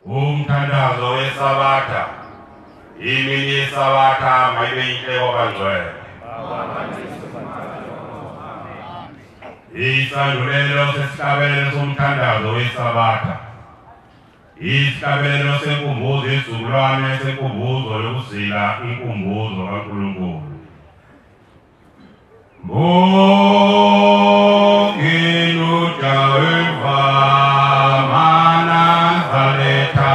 Umthandazo weSabatha. Imini yeSabatha mayibe yinhle kwabangcwele. Isandulelo sesihlabelelo somthandazo weSabatha. Isihlabelelo senkumbuzo yesizukulwane senkumbuzo yokuzila inkumbuzo kaNkulunkulu. Mbongeni uJehova maNazaretha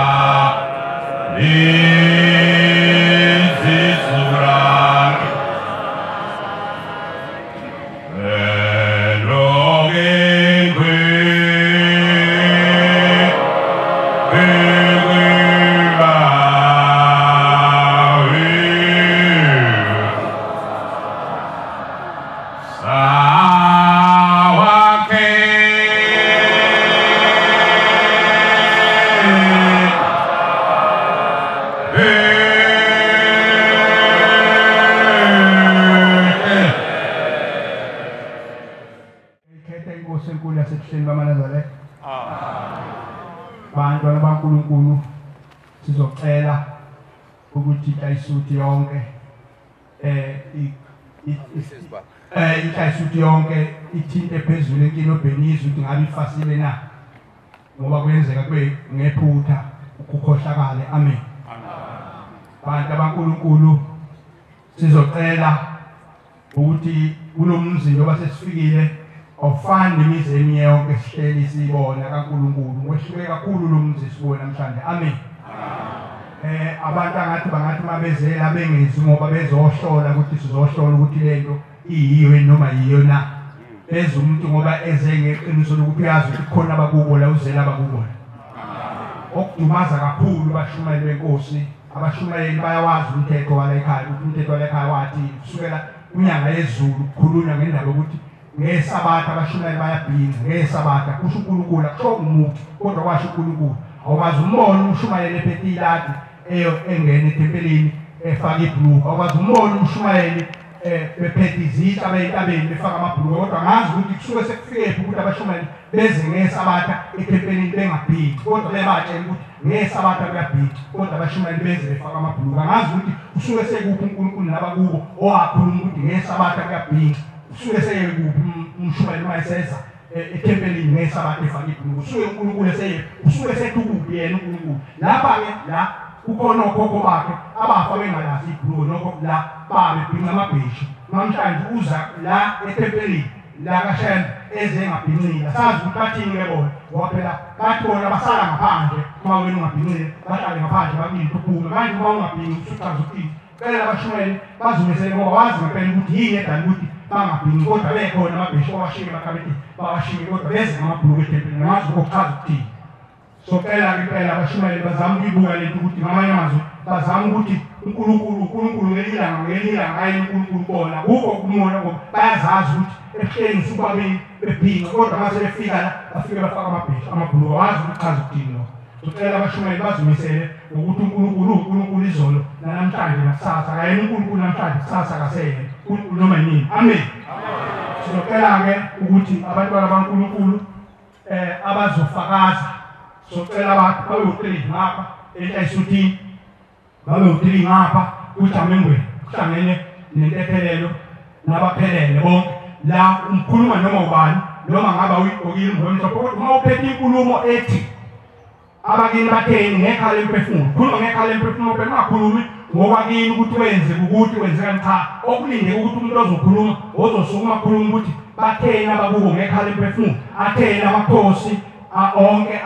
izizukulwane Bantwana baNkulunkulu sizocela ukuthi inhlayisuthi yonke inhlayisuthi yonke ithinte phezulu enkinobheni izwe ukuthi ngabe ifasile na, ngoba kuyenzeka kube ngephutha ukukhohlakale. Amen. Bantu baNkulunkulu sizocela ukuthi kulomzi njengoba sesifikile awufani nemizi eminye yonke sihleli siyibona kaNkulunkulu, wehluke kakhulu lo mzi sibona namhlanje. Amen. Abantu angathi bangathi mabezela bengezi ngoba bezohlola ukuthi sizohlola ukuthi lento iyiyo noma yiyo na. Beza umuntu ngoba eze ngeqiniso lokuthi uyazi ukuthi khona abakubo la, uzela abakubo. Okudumaza kakhulu abashumayeli benkosi, abashumayeli bayawazi umthetho wala ekhaya, ukuthi umthetho wala ekhaya wathi kusukela kunyanga yezulu kukhulunywa ngendaba yokuthi ngeSabatha abashumayeli bayabhinca ngeSabatha, kusho uNkulunkulu, akusho umuntu kodwa kwasho uNkulunkulu. Awukwazi umbona umshumayeli ephethe iladi engena ethempelini efaka ibhuluku, awukwazi umbona umshumayeli bephethe izitsha beyentabeni befaka amabhuluku, kodwa ngazi ukuthi kusuke sekufikephi ukuthi abashumayeli beze ngeSabatha ethempelini bengabhinci, kodwa bebatshela ukuthi ngeSabatha kuyabhinca, kodwa abashumayeli beze befaka amabhuluku. Angazi ukuthi kusuke sekuphi uNkulunkulu nabakubo owakhuluma ukuthi ngeSabatha kuyabhinca, usuke seyekuphi umshumayeli uma eseza ethempelini ngeSabatha efaka ibhuluku, usuke uNkulunkulu eseye usuke sethukuphi yena uNkulunkulu. Lapha-ke la kukhona okhokho bakhe abafa bengalazi ibhuluku, nokho la babebhinca amabheshu. Namhlanje uza la ethempelini la kaShembe eze engabhincile, sazi ukuthi bathini-ke bona, ngoba phela bathi bona basala ngaphandle uma wena ungabhincile, bahlale ngaphandle bakulinde uphume. Manje uma ungabhinci usuchaza ukuthini? Cela abashumayeli bazimisele ngoba wazi ngempela ukuthi yini edala ukuthi bangabhinci, kodwa bekhona amabheshu bawashiye emakhabetheni, bawashiye kodwa beze ngamabhuluku ethempelini, ngazi ukuchaza ukuthini. Socela impela abashumayeli bazama ukuyibuka lento ukuthi ngamanye amazwi bazama ukuthi uNkulunkulu uNkulunkulu ngelinye ilanga hayi uNkulunkulu bona kukho kumona, ngoba bayazazi ukuthi ebuhleni usuku bebhinca, kodwa mase befika la bafike bafaka amabheshu amabhuluku, wazi ukuchaza ukuthini lokho. Socela abashumayeli bazimisele ngokuthi uNkulunkulu uNkulunkulu izolo namhlanje nakusasa, akayena uNkulunkulu namhlanje kusasa akaseyena uNkulunkulu noma yini. Amen. Sizocela-ke ukuthi abantwana baNkulunkulu abazofakaza, socela abantu babe u-3 ngapha enhlayisuthini, babe u-3 ngapha kujamengweni, kuhlangene nentethelelo nabaphelele bonke. La umkhuluma noma ubani noma ngaba uyigqokile umhomhlo, kodwa uma uphethe inkulumo ethi abakini batheni ngekhala emphefumulo, khuluma ngekhala emphefumulo, phela ungakhulumi ngokwakini ukuthi wenze ukuthi wenzekani, cha, okulindeke ukuthi umuntu ozokhuluma ozosukuma akhuluma ukuthi batheni abakubo ngekhala emphefumulo, atheni amakhosi onke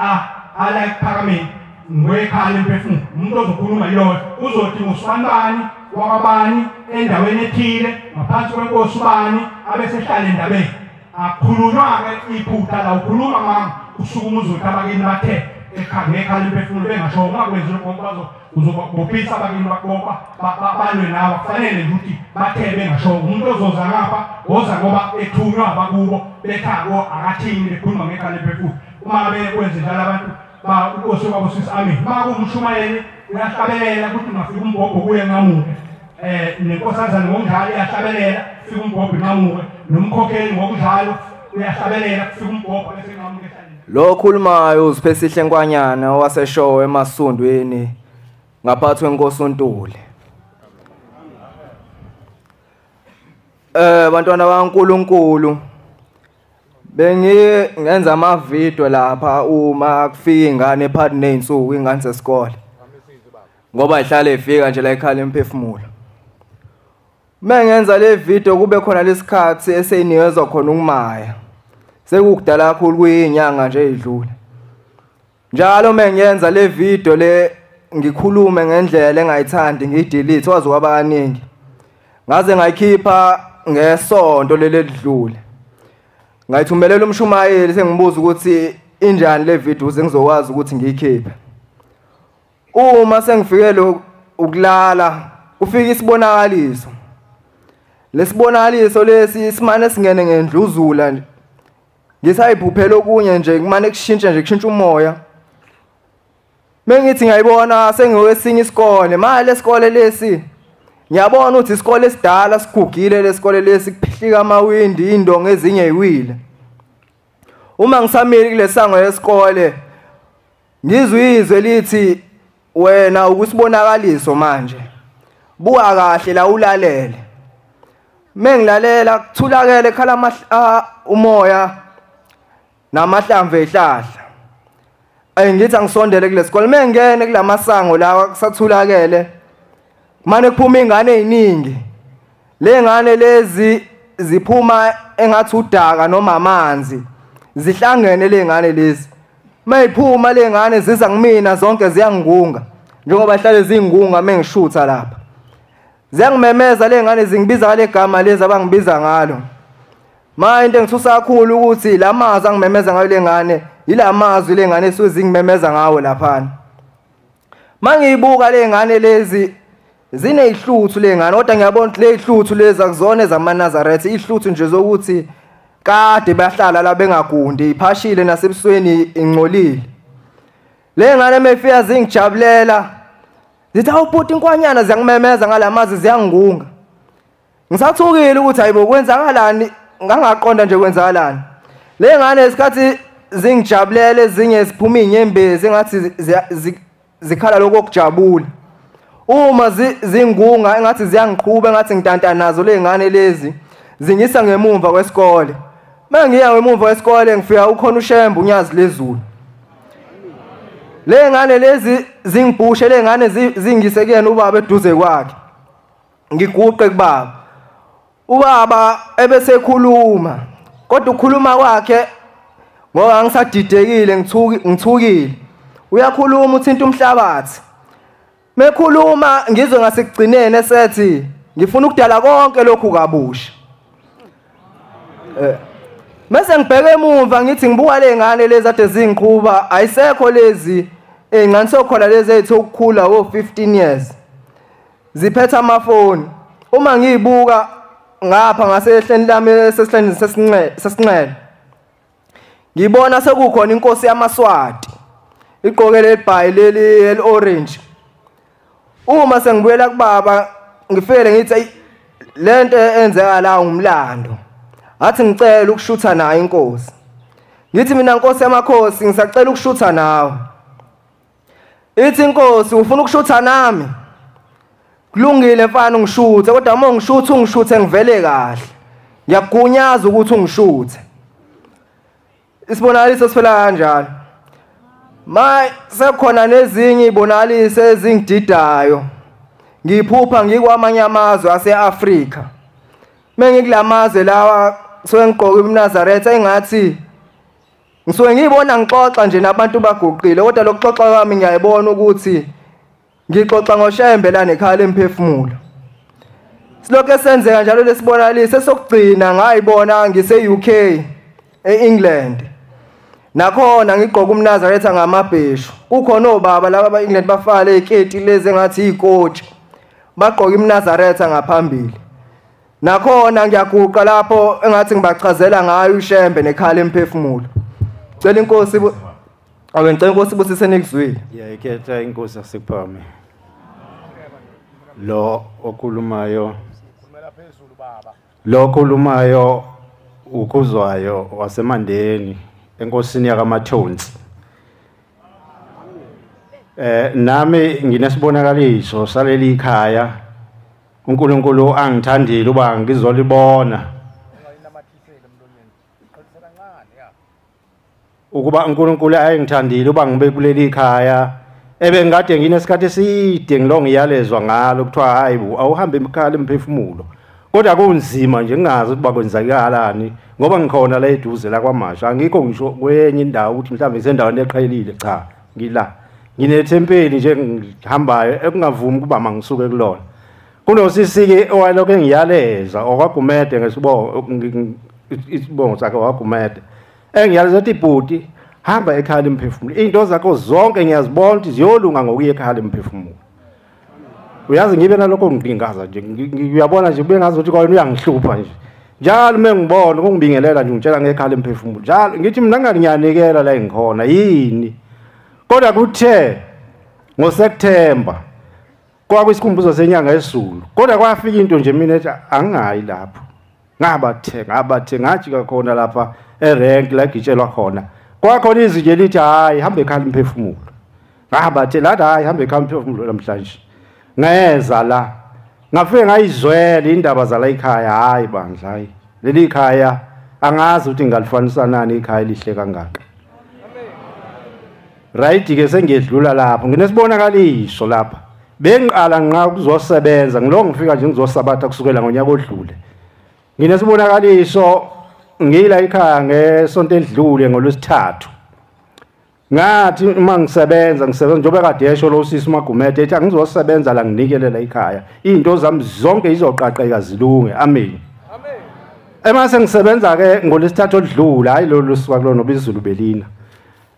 ala ekuphakameni ngekhala emphefumulo. Umuntu ozokhuluma yiloyo uzothi ngusibanibani wakwabani endaweni ethile ngaphansi kwenkosi ubani abesehlala endabeni. Akhulunywa-ke iphutha la, ukhuluma mama usukuma uzothi abakini bathe ngekhala emphefumulo bengasho, ungakwenzi lokho ngoba uzobophisa abakini bakubopha balwe nawe. Kufanele nje ukuthi bathe bengasho. Umuntu ozoza ngapha woza ngoba ethunywa abakubo bethako akathini bekhuluma ngekhala emphefumulo. Uma bekwenze njalo abantu inkosi yobabusisa. Amen. Uma kuwumshumayeli uyahlabelela ukuthi ungafika umbhobho kuye nqamuke, nenkosazana ngokunjalo iyahlabelela kufika umbhobho inqamuke, nomkhokheli ngokunjalo uyahlabelela kufika umbhobho bese nqamuke ehlaleni. Lo okhulumayo uZiphesihle Nkwanyana waseShowe eMasundwini ngaphathi kwenkosi uNtuli. Bantwana bakaNkulunkulu, bengingenza amavidiyo lapha uma kufika ingane phakathi nezinsuku, ingane zesikole, ngoba ihlale ifika nje la ikhala imphefumulo. Mengenza le video kube khona lesikhathi eseyinikezwa khona ukumaya. Sekukudala kakhulu, kuyinyanga nje ezidlule. Njalo mengiyenza le video le ngikhulume ngendlela engayithandi, ngiyidelete waze kwaba kaningi. Ngaze ngayikhipha ngesonto leli elidlule. Ngayithumelela umshumayeli sengibuza ukuthi injani le video ukuze ngizokwazi ukuthi ngiyikhiphe. Uma sengifikele ukulala, kufika isibonakaliso. Lesibonakaliso lesi simane singene ngendluzula nje. Ngisayiphuphela okunye nje, kumane kushintshe nje, kushintsha umoya. Mengithi ngiyayibona sengiwesinye isikole, manje lesikole lesi ngiyabona ukuthi isikole esidala sigugile, lesikole lesi kuphihlika amawindi, indonga ezinye iwile. Uma ngisamile kulesango lesikole ngizwe izwe lithi wena ukusibonakaliso manje, buka kahle la ulalele. Mengilalela kuthulakele khala umoya namahlamvu ezihlahla. Ngithi angisondele kulesikole, mengene kulamasango lawa kusathulakele manje kuphuma ingane eziningi. Le ngane lezi ziphuma engathi udaka noma amanzi, zihlangene le ngane lezi. Mayiphuma le ngane ziza kumina zonke ziyangigunga, njengoba hlale zingigunga mengishutha lapha. Ziyangimemeza le ngane, zingibiza ngale gama lezi abangibiza ngalo. Manje into engithusa kakhulu ukuthi lamazwi angimemeza ngayo le ngane, ilamazwi le ngane esuke zingimemeza ngawo laphana. Mangiyibuka le ngane lezi zinezihluthu le ngane, kodwa ngiyabona ukuthi le zihluthu lezi akuzona ezamaNazaretha, izihluthu nje zokuthi kade bahlala la bengagundi, iphashile nasebusweni ingcolile. Le ngane mefika zingijabulela, zithi awubhuti inkwanyana, ziyangimemeza ngalamazwi, ziyangigunga. Ngisathukile ukuthi hayibo kwenzakalani, ngangaqonda nje kwenzakalani. Le ngane isikhathi zingijabulela, ezinye ziphuma inyembezi engathi zikhala lokho okujabula. Uma zingunga engathi ziyangiqhuba, engathi ngitanta nazo le ngane lezi, zingisa ngemumva kwesikole. Mangiya ngemumva kwesikole ngifika ukhona uShembe unyazi lezulu. Le ngane lezi zingibhushe, le ngane zingise kuyena ubaba eduze kwakhe. Ngiguqe kubaba. Ubaba ebesekhuluma, kodwa ukukhuluma kwakhe ngoba ngisadidekile, ngithukile. Uyakhuluma uthinta umhlabathi. Mekhuluma ngizwe ngasekugcineni esethi ngifuna ukudala konke lokhu kabusha. Mase ngibheke emuva ngithi ngibuka le ngane lezi ade zingiqhuba, ayisekho lezi ey'ngane, sokhona lezi ey'the ukukhula wo-15 years. Ziphethe amafoni. Uma ngiyibuka ngapha ngasehleni lami esesihleni sesinxele, ngibona sekukhona inkosi yamaSwati igqoke leli bhayi leli eli-orange. Uma sengibuyela kubaba ngifike ngithi lento enzeka la ngumlando, athi ngicela ukushutha nayo inkosi. Ngithi mina nkosi yamakhosi ngisacela ukushutha nawe. Ithi inkosi ufuna ukushutha nami? Kulungile mfana ungishuthe, kodwa uma ungishuthe ungishuthe ngivele kahle, ngiyakugunyaza ukuthi ungishuthe. Isibonakaliso siphela kanjalo. Maye sekukhona nezinye izibonakaliso ezingididayo. Ngiphupha ngikwamanye amazwe ase-Afrika. Mengikulamazwe lawa suke ngigqoke umNazaretha, engathi ngisuke ngiyibona ngixoxa nje nabantu baguqile, kodwa lokuxoxa kwami ngiyayibona ukuthi ngixoxa ngoShembe la nekhaya lemphefumulo. Silokho esenzeka njalo lesibonakaliso esokugcina ngayibona ngise-UK e-England. Nakhona ngigqoka umNazaretha ngamabheshu. Kukhona obaba laba ba-England bafaka ley'keti lezi engathi iy'kotshi, bagqoka imNazaretha ngaphambili. Nakhona ngiyaguqa lapho engathi ngibachazela ngayo uShembe nekhaya lemphefumulo. Cela inkosi awe ngicela inkosi ibusise nikuzwile. Ngiyayikhetha inkosi yasePhakame. Lo okhulumayo, lo okhulumayo uKhuzwayo waseMandeni enkosini yakaMathonsi. Nami nginesibonakaliso saleli ikhaya uNkulunkulu angithandile uba ngizolibona. Ukuba uNkulunkulu ayengithandile uba ngibe kuleli ikhaya ebengikade nginesikhathi eside ngilo ngiyalezwa ngalo kuthiwa hayi bo awuhambe emkhala emphefumulo. Kodwa kunzima nje ngingazi ukuba kwenzakalani ngoba ngikhona la eduze la kwaMashu, angikho ngisho kwenye indawo ukuthi mhlawumbe ngisendaweni eqhelile, cha ngila nginethempeli nje ngihambayo ekungavumi ukuba mangisuke kulona. Kunosisi-ke owalokhu engiyaleza okwaGumede ngesibongo isibongo sakhe wakwaGumede, engiyaleza ethi bhuti hamba ekhaya lemphefumulo, iy'nto zakho zonke ngiyazibona ukuthi ziyolunga ngokuya ekhaya lemphefumulo. Uyazi ngibe nalokho ngidingaza nje, uyabona nje kube ngazi ukuthi kwawena uyangihlupha nje njalo uma ngibona kungibingelela nje ngitshela ngekhaya lemphefumulo njalo, ngithi mina ngani ngiyanikela la engikhona yini. Kodwa kuthe ngoSeptember kwakusikhumbuzo senyanga yesiZulu, kodwa kwafika into nje mina ethi angingayi lapho, ngabathe ngajika khona lapha erank la gitshelwa khona, kwakhona izwi nje lithi hayi hambe ekhaya lemphefumulo. Ngabathe lathi hayi hambe ekhaya lemphefumulo namhlanje. Ngeza la ngafike ngayizwela indaba zala ekhaya, hayi bandla hayi leli khaya angazi ukuthi ngalifanisa nani ikhaya elihle kangaka. Right ke sengiyedlula lapho nginesibonakaliso lapha bengiqala nqa ukuzosebenza ngilo ngifika nje ngizosabatha kusukela ngonyaka odlule. Nginesibonakaliso ngila ekhaya ngesonto edlule ngolwesithathu, ngathi uma ngisebenza njengoba kade esho lo sisi uMagumede ethi angizosebenza la nginikelela ekhaya izinto zami zonke izoqaqeka zilunge. Amen. Amen. Ema sengisebenza ke ngolwesithathu odlule, hayi lo lusuka kulona obizulu belina,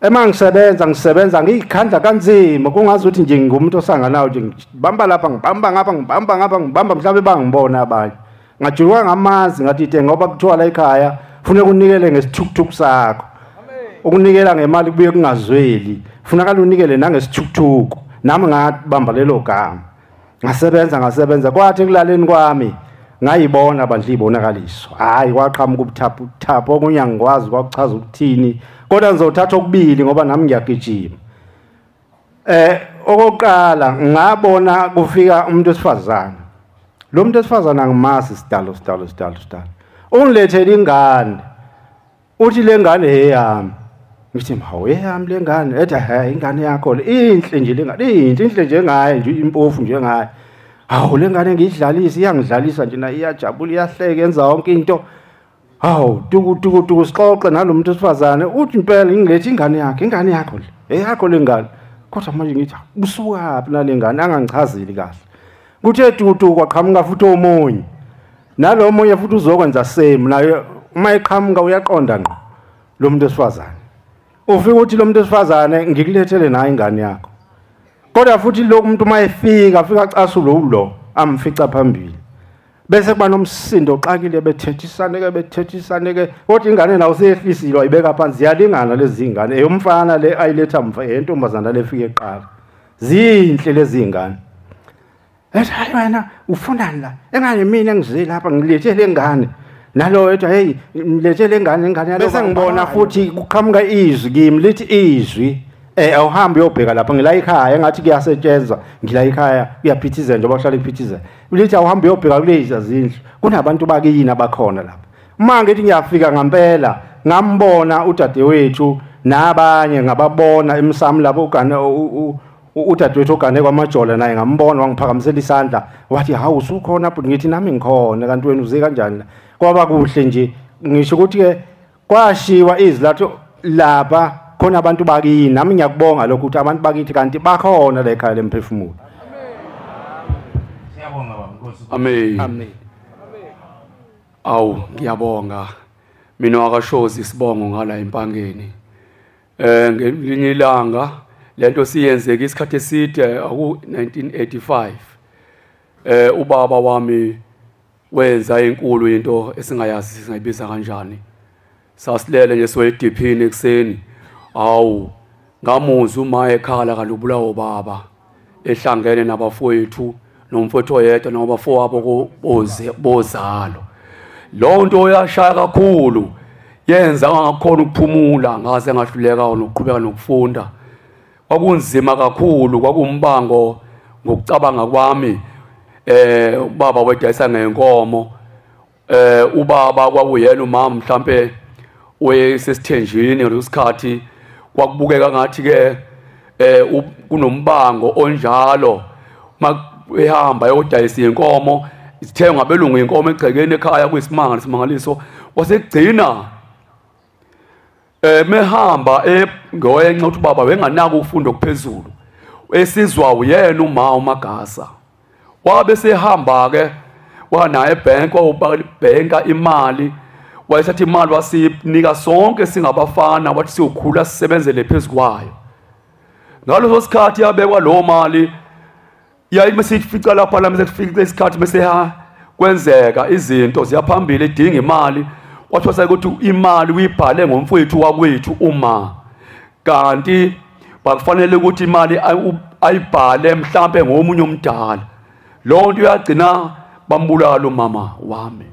ema ngisebenza ngiyikhandla kanzima kungazi ukuthi nje ngumuntu osanganayo nje ngibamba lapha ngibamba ngapha ngibamba ngapha ngibamba mhlawumbe bangibona abanye. Ngajuluka ngamanzi ngathi ite ngoba kuthiwa la ekhaya funeka unikele ngesithukuthuku sakho. Ukunikela ngemali kubuye kungazweli, funakala unikele nangesithukuthuku. Nami ngabamba lelo gama ngasebenza kwathi ekulaleni kwami ngayibona bandla ibonakaliso, hayi kwaqhamuka ubuthaphu thaphu okunye angikwazi kwakuchaza ukuthini, kodwa ngizothatha okubili ngoba nami ngiyagijima. Okokuqala ngabona kufika umuntu wesifazane. Lo muntu wesifazane angimazi sidalo ungilethele ingane, uthi le ngane eyami. Ngithi hawu eyami le ngane, ethi hayi ingane yakho le inhle nje le ngane, inhle njengaye nje impofu njengaye. Hawu le ngane ngiyidlalisa, iyangidlalisa nje nayo iyajabula iyahleka yenza yonke into. Hawu tuku tuku tuku sixoxe nalo muntu wesifazane, uthi impela ngilethe ingane yakhe, ingane yakho le eyakho le ngane. Kodwa manje ngithi usukaphi nale ngane, angangichazeli kahle. Kuthe tuku kwaqhamuka futhi omunye, nalo omunye futhi uzokwenza same naye, uma eqhamuka uyaqonda ngqo lo muntu wesifazane. Ufika uthi lo muntu wesifazane ngikulethele naye ingane yakho. Kodwa futhi lo muntu uma efika afika acasule ulo amfica phambili, bese kuba nomsindo oxakile bethethisane ke, kodwa ingane nawo seyehlisile wayibeka phansi, ziyalingana lezi zingane, eyomfana le ayiletha mfa yentombazana lefike eqala, zinhle lezi zingane. Ethi hayi wena ufunani la, engane mina ngizile lapha ngilethe le ngane, nalo ethi hey ngilethe le ngane ingane yalo. Bese ngibona futhi kuqhamuka izwi kimi lithi izwi awuhambe uyobheka lapha ngila ekhaya engathi kuyasetshenzwa, ngila ekhaya kuyaphithizela njengoba kuhlala kuphithizela, lithi awuhambe uyobheka kulezi zindlu kunabantu bakini abakhona lapha. Uma ngithi ngiyafika ngempela ngambona udadewethu nabanye ngababona emsamo lapho ugane udadewethu ogane kwaMajola naye ngambona, wangiphakamisela isandla wathi hawu usukhona bhuti, ngithi nami ngikhona kanti wena uze kanjani la. Kwaba kuhle nje ngisho ukuthi ke kwashiwa izwi lathi lapha khona abantu bakini, nami ngiyakubonga lokho ukuthi abantu bakithi kanti bakhona la ekhaya lemphefumulo. Siyabonga baba Nkosi. Amen. Amen. Awu ngiyabonga mina wakashozi isibongo ngala empangeni. Ngelinye ilanga lento siyenzeka isikhathi eside aku 1985. Ubaba wami wenza inkulu into esingayazi singayibiza kanjani. Sasilele nje soyediphini ekseni. Awu ngamuzwa uma ekhala kalubulawo baba ehlangene nabafowethu nomfowethu oyedwa nabafowabo bozalo. Lo nto yashaya kakhulu Yenza angakhona ukuphumula ngaze ngahluleka nokuqhubeka nokufunda. Kwakunzima kakhulu, kwakumbango ngokucabanga kwami. Ubaba wedayisa ngenkomo, ubaba kwakuyena umama mhlambe wesesithenjini ngalesikhathi. Kwakubukeka ngathi ke kunombango onjalo, ehamba yodayisa inkomo ithengwa abelungu inkomo egcekeni ekhaya, kuyisimanga lesimangaliso. Wasekugcina mehamba ngoyenxa ukuthi ubaba wenganaka ukufunda okuphezulu, esizwa uyena uma uMagasa. Wabe sehamba ke wanaye ebank, wabhenka imali, wayesathi imali wasinika sonke singabafana, wathi siyokhula sisebenzele phezukwayo. Ngaleso sikhathi yabekwa lo mali, yayi masifica lapha la mase isikhathi bese kwenzeka izinto ziyaphambili idinga imali. Wathiwa ukuthi imali uyibhale ngomfowethu wakwethu uma, kanti bakufanele ukuthi imali ayibhale mhlambe ngomunye omdala. Lo nto uyagcina bambulala umama wami.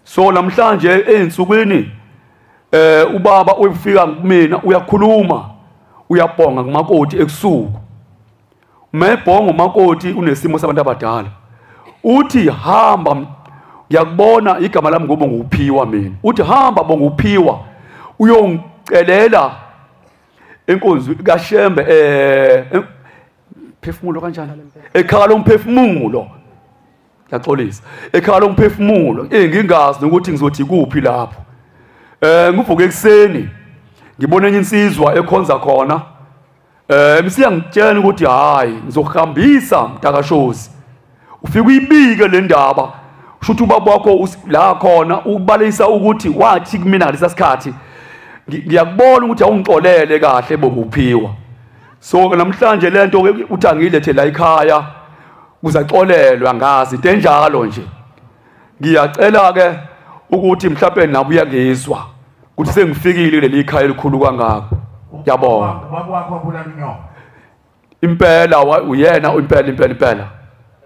So namhlanje einsukwini ubaba uyifika kumina uyakhuluma, uyabhonga kumakoti ekusuku. Mebhonga umakoti unesimo sabantu abadala. Uthi hamba, ngiyakubona igama lami ngoba nguphiwa mina. Uthi hamba bonguphiwa uyongicelela enkonzo kaShembe phefumulo kanjani? Ekhaya lomphefumulo. Ngiyaxolisa. Ekhaya lomphefumulo ngingazi nokuthi ngizothi kuphi lapho. Ngivuke ekseni ngibona enye insizwa ekhonza khona. Msiyangitshela ukuthi hayi ngizokuhambisa mntakashozi. Ufike uyibike le ndaba. Usho ubaba wakho la khona ukubalisa ukuthi wathi kumina ngalesa sikhathi ngiyakubona ukuthi awungixolele kahle bokuphiwa. So namhlanje lento uthi angilethe la ekhaya uzaxolelwa ngazi into enjalo nje. Ngiyacela ke ukuthi mhlawumbe nabo uyangizwa ukuthi sengifikile kuleli khaya elikhulu kangaka. Ngiyabonga. Ubaba wakho wabulala inyoka. Impela uyena impela impela impela.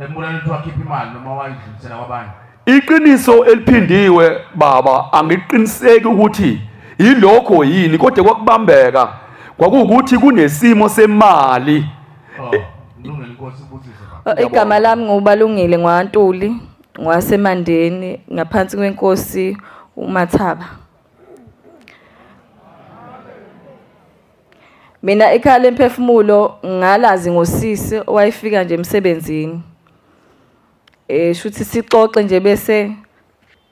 Embulala ukuthi wakhipha imali noma wayidlulisela kwabanye. Iqiniso eliphindiwe baba, angiqiniseki ukuthi yilokho yini, kodwa kwakubambeka kwakuwukuthi kunesimo semali. Igama lami nguBalungile ngwaNtuli, ngwaseMandeni, ngaphansi kwenkosi uMathaba. Mina ekhaya lemphefumulo ngalazi ngosisi owayefika nje emsebenzini. Shuthi sixoxe nje bese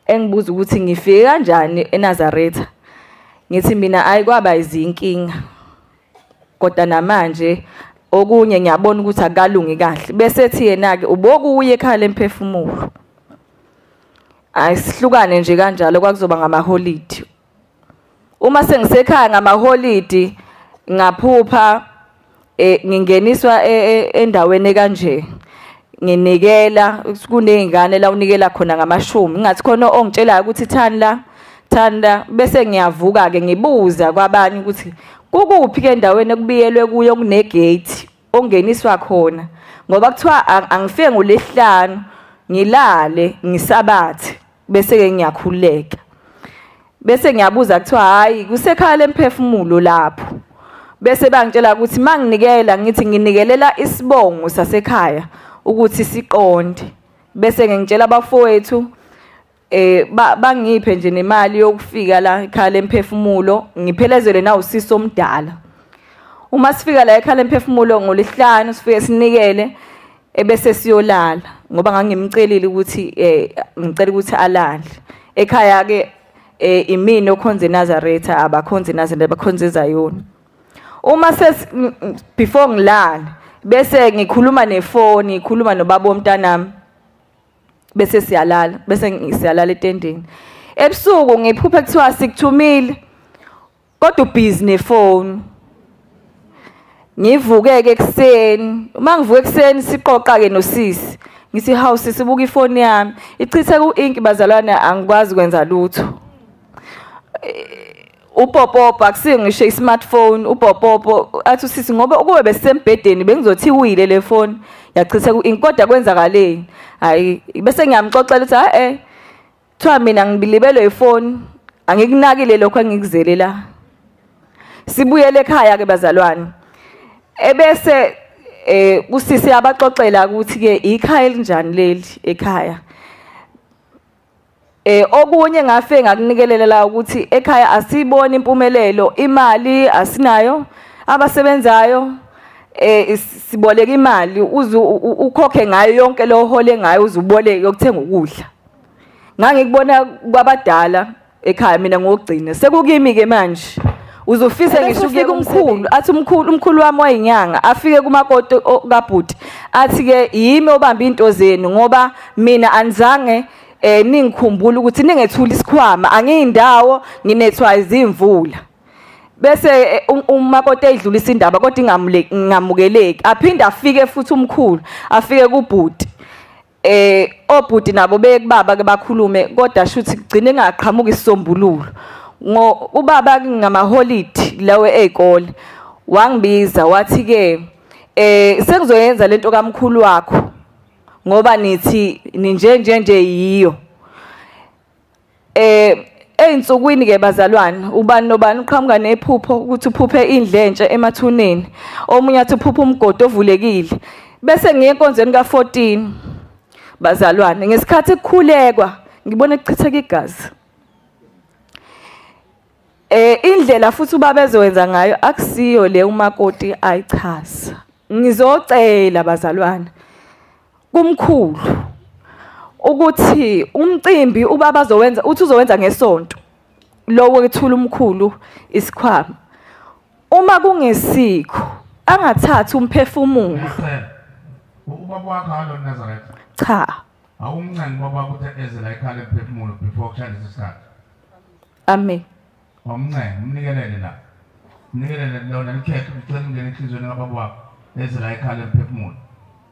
engibuza ukuthi ngifike kanjani eNazaretha. Ngithi mina ayi kwaba izinkinga. Kodwa namanje okunye ngiyabona ukuthi akalungi kahle. Bese ethi yena ke ubokuye ekhaya lemphefumulo. Ayisihlukane nje kanjalo, kwakuzoba ngamaholidi. Uma sengisekhaya ngamaholidi ngaphupha ngingeniswa endaweni kanje. Nginikela kunezingane la unikela khona ngamashumi, ngathi khona ongitshelayo ukuthi thanda thanda, bese ngiyavuka ke ngibuza kwabanye ukuthi kukuphi ke endaweni ekubiyelwe kuyo kunegate ongeniswa khona, ngoba kuthiwa angifike ngolesihlanu ngilale ngisabathe bese ke ngiyakhuleka. Bese ngiyabuza kuthiwa hayi kusekhaya lemphefumulo lapho. Bese bangitshela ukuthi manginikela ngithi nginikelela isibongo sasekhaya ukuthi siqonde. Bese ngitshela abafowethu bangiphe nje nemali yokufika la ekhaya lemphefumulo, ngiphelezele na usisi omdala. Uma sifika la ekhaya lemphefumulo ngolesihlanu sifike sinikele ebese siyolala, ngoba ngangimcelile ukuthi ngicela ukuthi alale. Ekhaya ke imini okhonze eNazaretha, abakhonze eNazaretha, abakhonze eZayoni. Uma ses before ngilala bese ngikhuluma nefoni, ngikhuluma nobaba womntanami, bese siyalala, bese siyalala etendeni. Ebusuku ngiphuphe kuthiwa sikuthumile kodwa ubhizi nefoni. Ngivuke ke ekseni, uma ngivuka ekseni siqoqa ke nosisi. Ngithi hawu sisi buka ifoni yami, ichithe ku-ink bazalwane, angikwazi kwenza lutho. Upopopo akusiyo ngisho i-smartphone, upopopo athi usisi ngoba ukube besembhedeni bengizothi iwile le phone yachitha ku-ink, kodwa kwenzakaleni? Hayi, bese ngiyamxoxela ukuthi hayi kuthiwa mina ngibilibelwe ifoni Angikunakile lokho engikuzele la. Sibuyele ekhaya ke bazalwane. Ebese usisi abaxoxela ukuthi ke ikhaya elinjani leli ekhaya. Okunye ngafe ngakunikelela la ukuthi ekhaya asiboni impumelelo, imali asinayo, abasebenzayo siboleka imali uze ukhokhe ngayo yonke lo hole ngayo uze uboleke yokuthenga ukudla. Ngangikubona kwabadala ekhaya mina ngokugcina sekukimi ke manje. Uzofisa ngisho ukuye kumkhulu athi umkhulu wami wayinyanga afike kumakoti kaBhuti athi ke yimi obamba into zenu ngoba mina anizange ningikhumbula ukuthi ningethula isikhwama angiyindawo nginethwa izimvula. Bese umakoti edlulisa indaba kodwa ingamukeleki. Aphinde afike futhi umkhulu afike kuBhuti. Obhuti nabo beyekubaba ke bakhulume kodwa shuthi kugcine ngaqhamuka isisombululo. Ngo ubaba ngamaholidi lawo ezikole wangibiza wathi ke sengizoyenza lento kamkhulu wakho ngoba nithi ninje nje nje yiyo. Einsukwini ke bazalwane ubani nobani uqhamuka nephupho ukuthi uphuphe indlentshe emathuneni, omunye athi uphuphe umgodi ovulekile. Bese ngiye enkonzweni ka14 bazalwane, ngesikhathi kukhulekwa ngibona kuchitheka igazi. Indlela futhi ubaba ezowenza ngayo akusiyo le umakoti ayichaza. Ngizocela bazalwane kumkhulu ukuthi umcimbi ubaba azowenza uthi uzowenza ngesonto lowo ethula umkhulu isikhwama, uma kungesikho angathathi umphefumulo. Ubaba wakho alo Nazareth? Cha. Awumncane baba ukuthi eze la ekhaya emphefumulo before kushaya isikhathi. Amen. Awumncane umnikelele la. Umnikelele lona likhethe ucela ungene enhliziyweni kababa wakho eze la ekhaya emphefumulo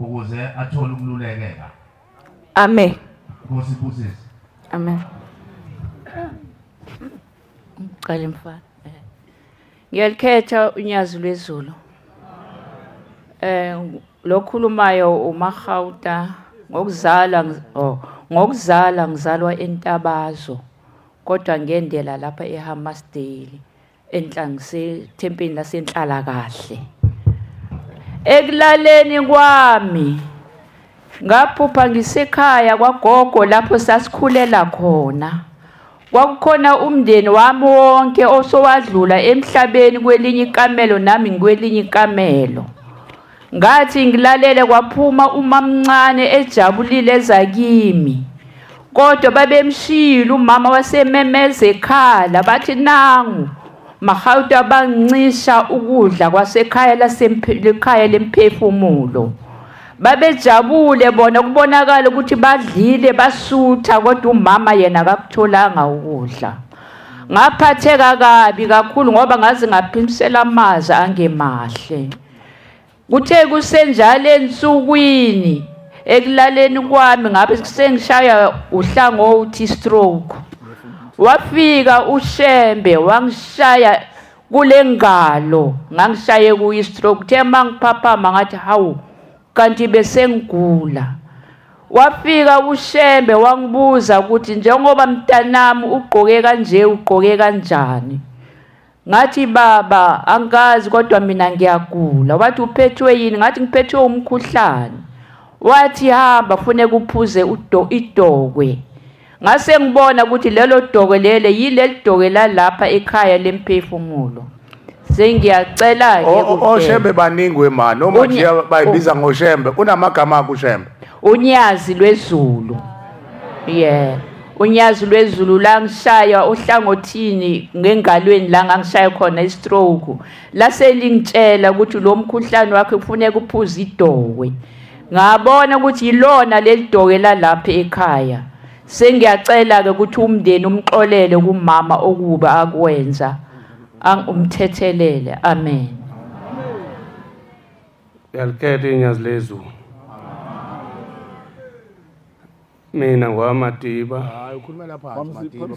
ukuze athole ukululekeka. Amen. Nkosi ibusise. Amen. Ngicela mfana. Ngiyalikhetha unyazi lwezulu. Lokhulumayo uMahawuta ngokuzala ngokuzala ngizalwa eNtabazo kodwa ngendela lapha eHammersdale enhlangise tempeni lasenhlala kahle. Ekulaleni kwami ngaphupha ngisekhaya kwagogo lapho sasikhulela khona. Kwakukhona umndeni wami wonke osowadlula emhlabeni kwelinye ikamelo nami ngikwelinye ikamelo. Ngathi ngilalele kwaphuma umamncane ejabulile ezakimi. Kodwa babemshilo umama wasememeza ekhala bathi nangu Mahawuta bancisha ukudla kwasekhaya lasekhaya lemphefumulo. Babejabule bona kubonakala ukuthi badlile basutha kodwa umama yena akakutholanga ukudla. Ngaphatheka kabi kakhulu ngoba ngaze ngaphimisela amazwi angemahle. Kuthe kusenjalo ensukwini ekulaleni kwami ngabe sengishaya uhlangothi stroke. Wafika uShembe wangishaya kule ngalo, ngangishaye kuyi stroke. Kuthe mangiphaphama ngathi hawu kanti besengigula. Wafika uShembe wangibuza ukuthi njengoba mntanami ugqoke kanje ugqoke kanjani. Ngathi baba angazi kodwa mina ngiyagula. Wathi uphethwe yini? Ngathi ngiphethwe umkhuhlane. Wathi hamba funeka uphuze idokwe. Ngase ngibona ukuthi lelo dokwe lele yileli dokwe lalapha ekhaya lemphefumulo. Sengiyacela ke oShembe baningi wemani noma nje bayibiza ngoShembe kunamagama akuShembe. Unyazi lwezulu. Yeah. Unyazi lwezulu langishaya ohlangothini ngengalweni la ngangishaya khona istroke. Lase lingitshela ukuthi lo mkhuhlane wakhe kufuneka uphuze idokwe. Ngabona ukuthi yilona leli dokwe lalapha ekhaya. Sengiyacela ke ukuthi umndeni umxolele kumama okuba akwenza. Angumthethelele. Amen. Yalikhetha inyazi lezulu. Mina ngwamadiba. Hayi ukhulumela phansi Madiba.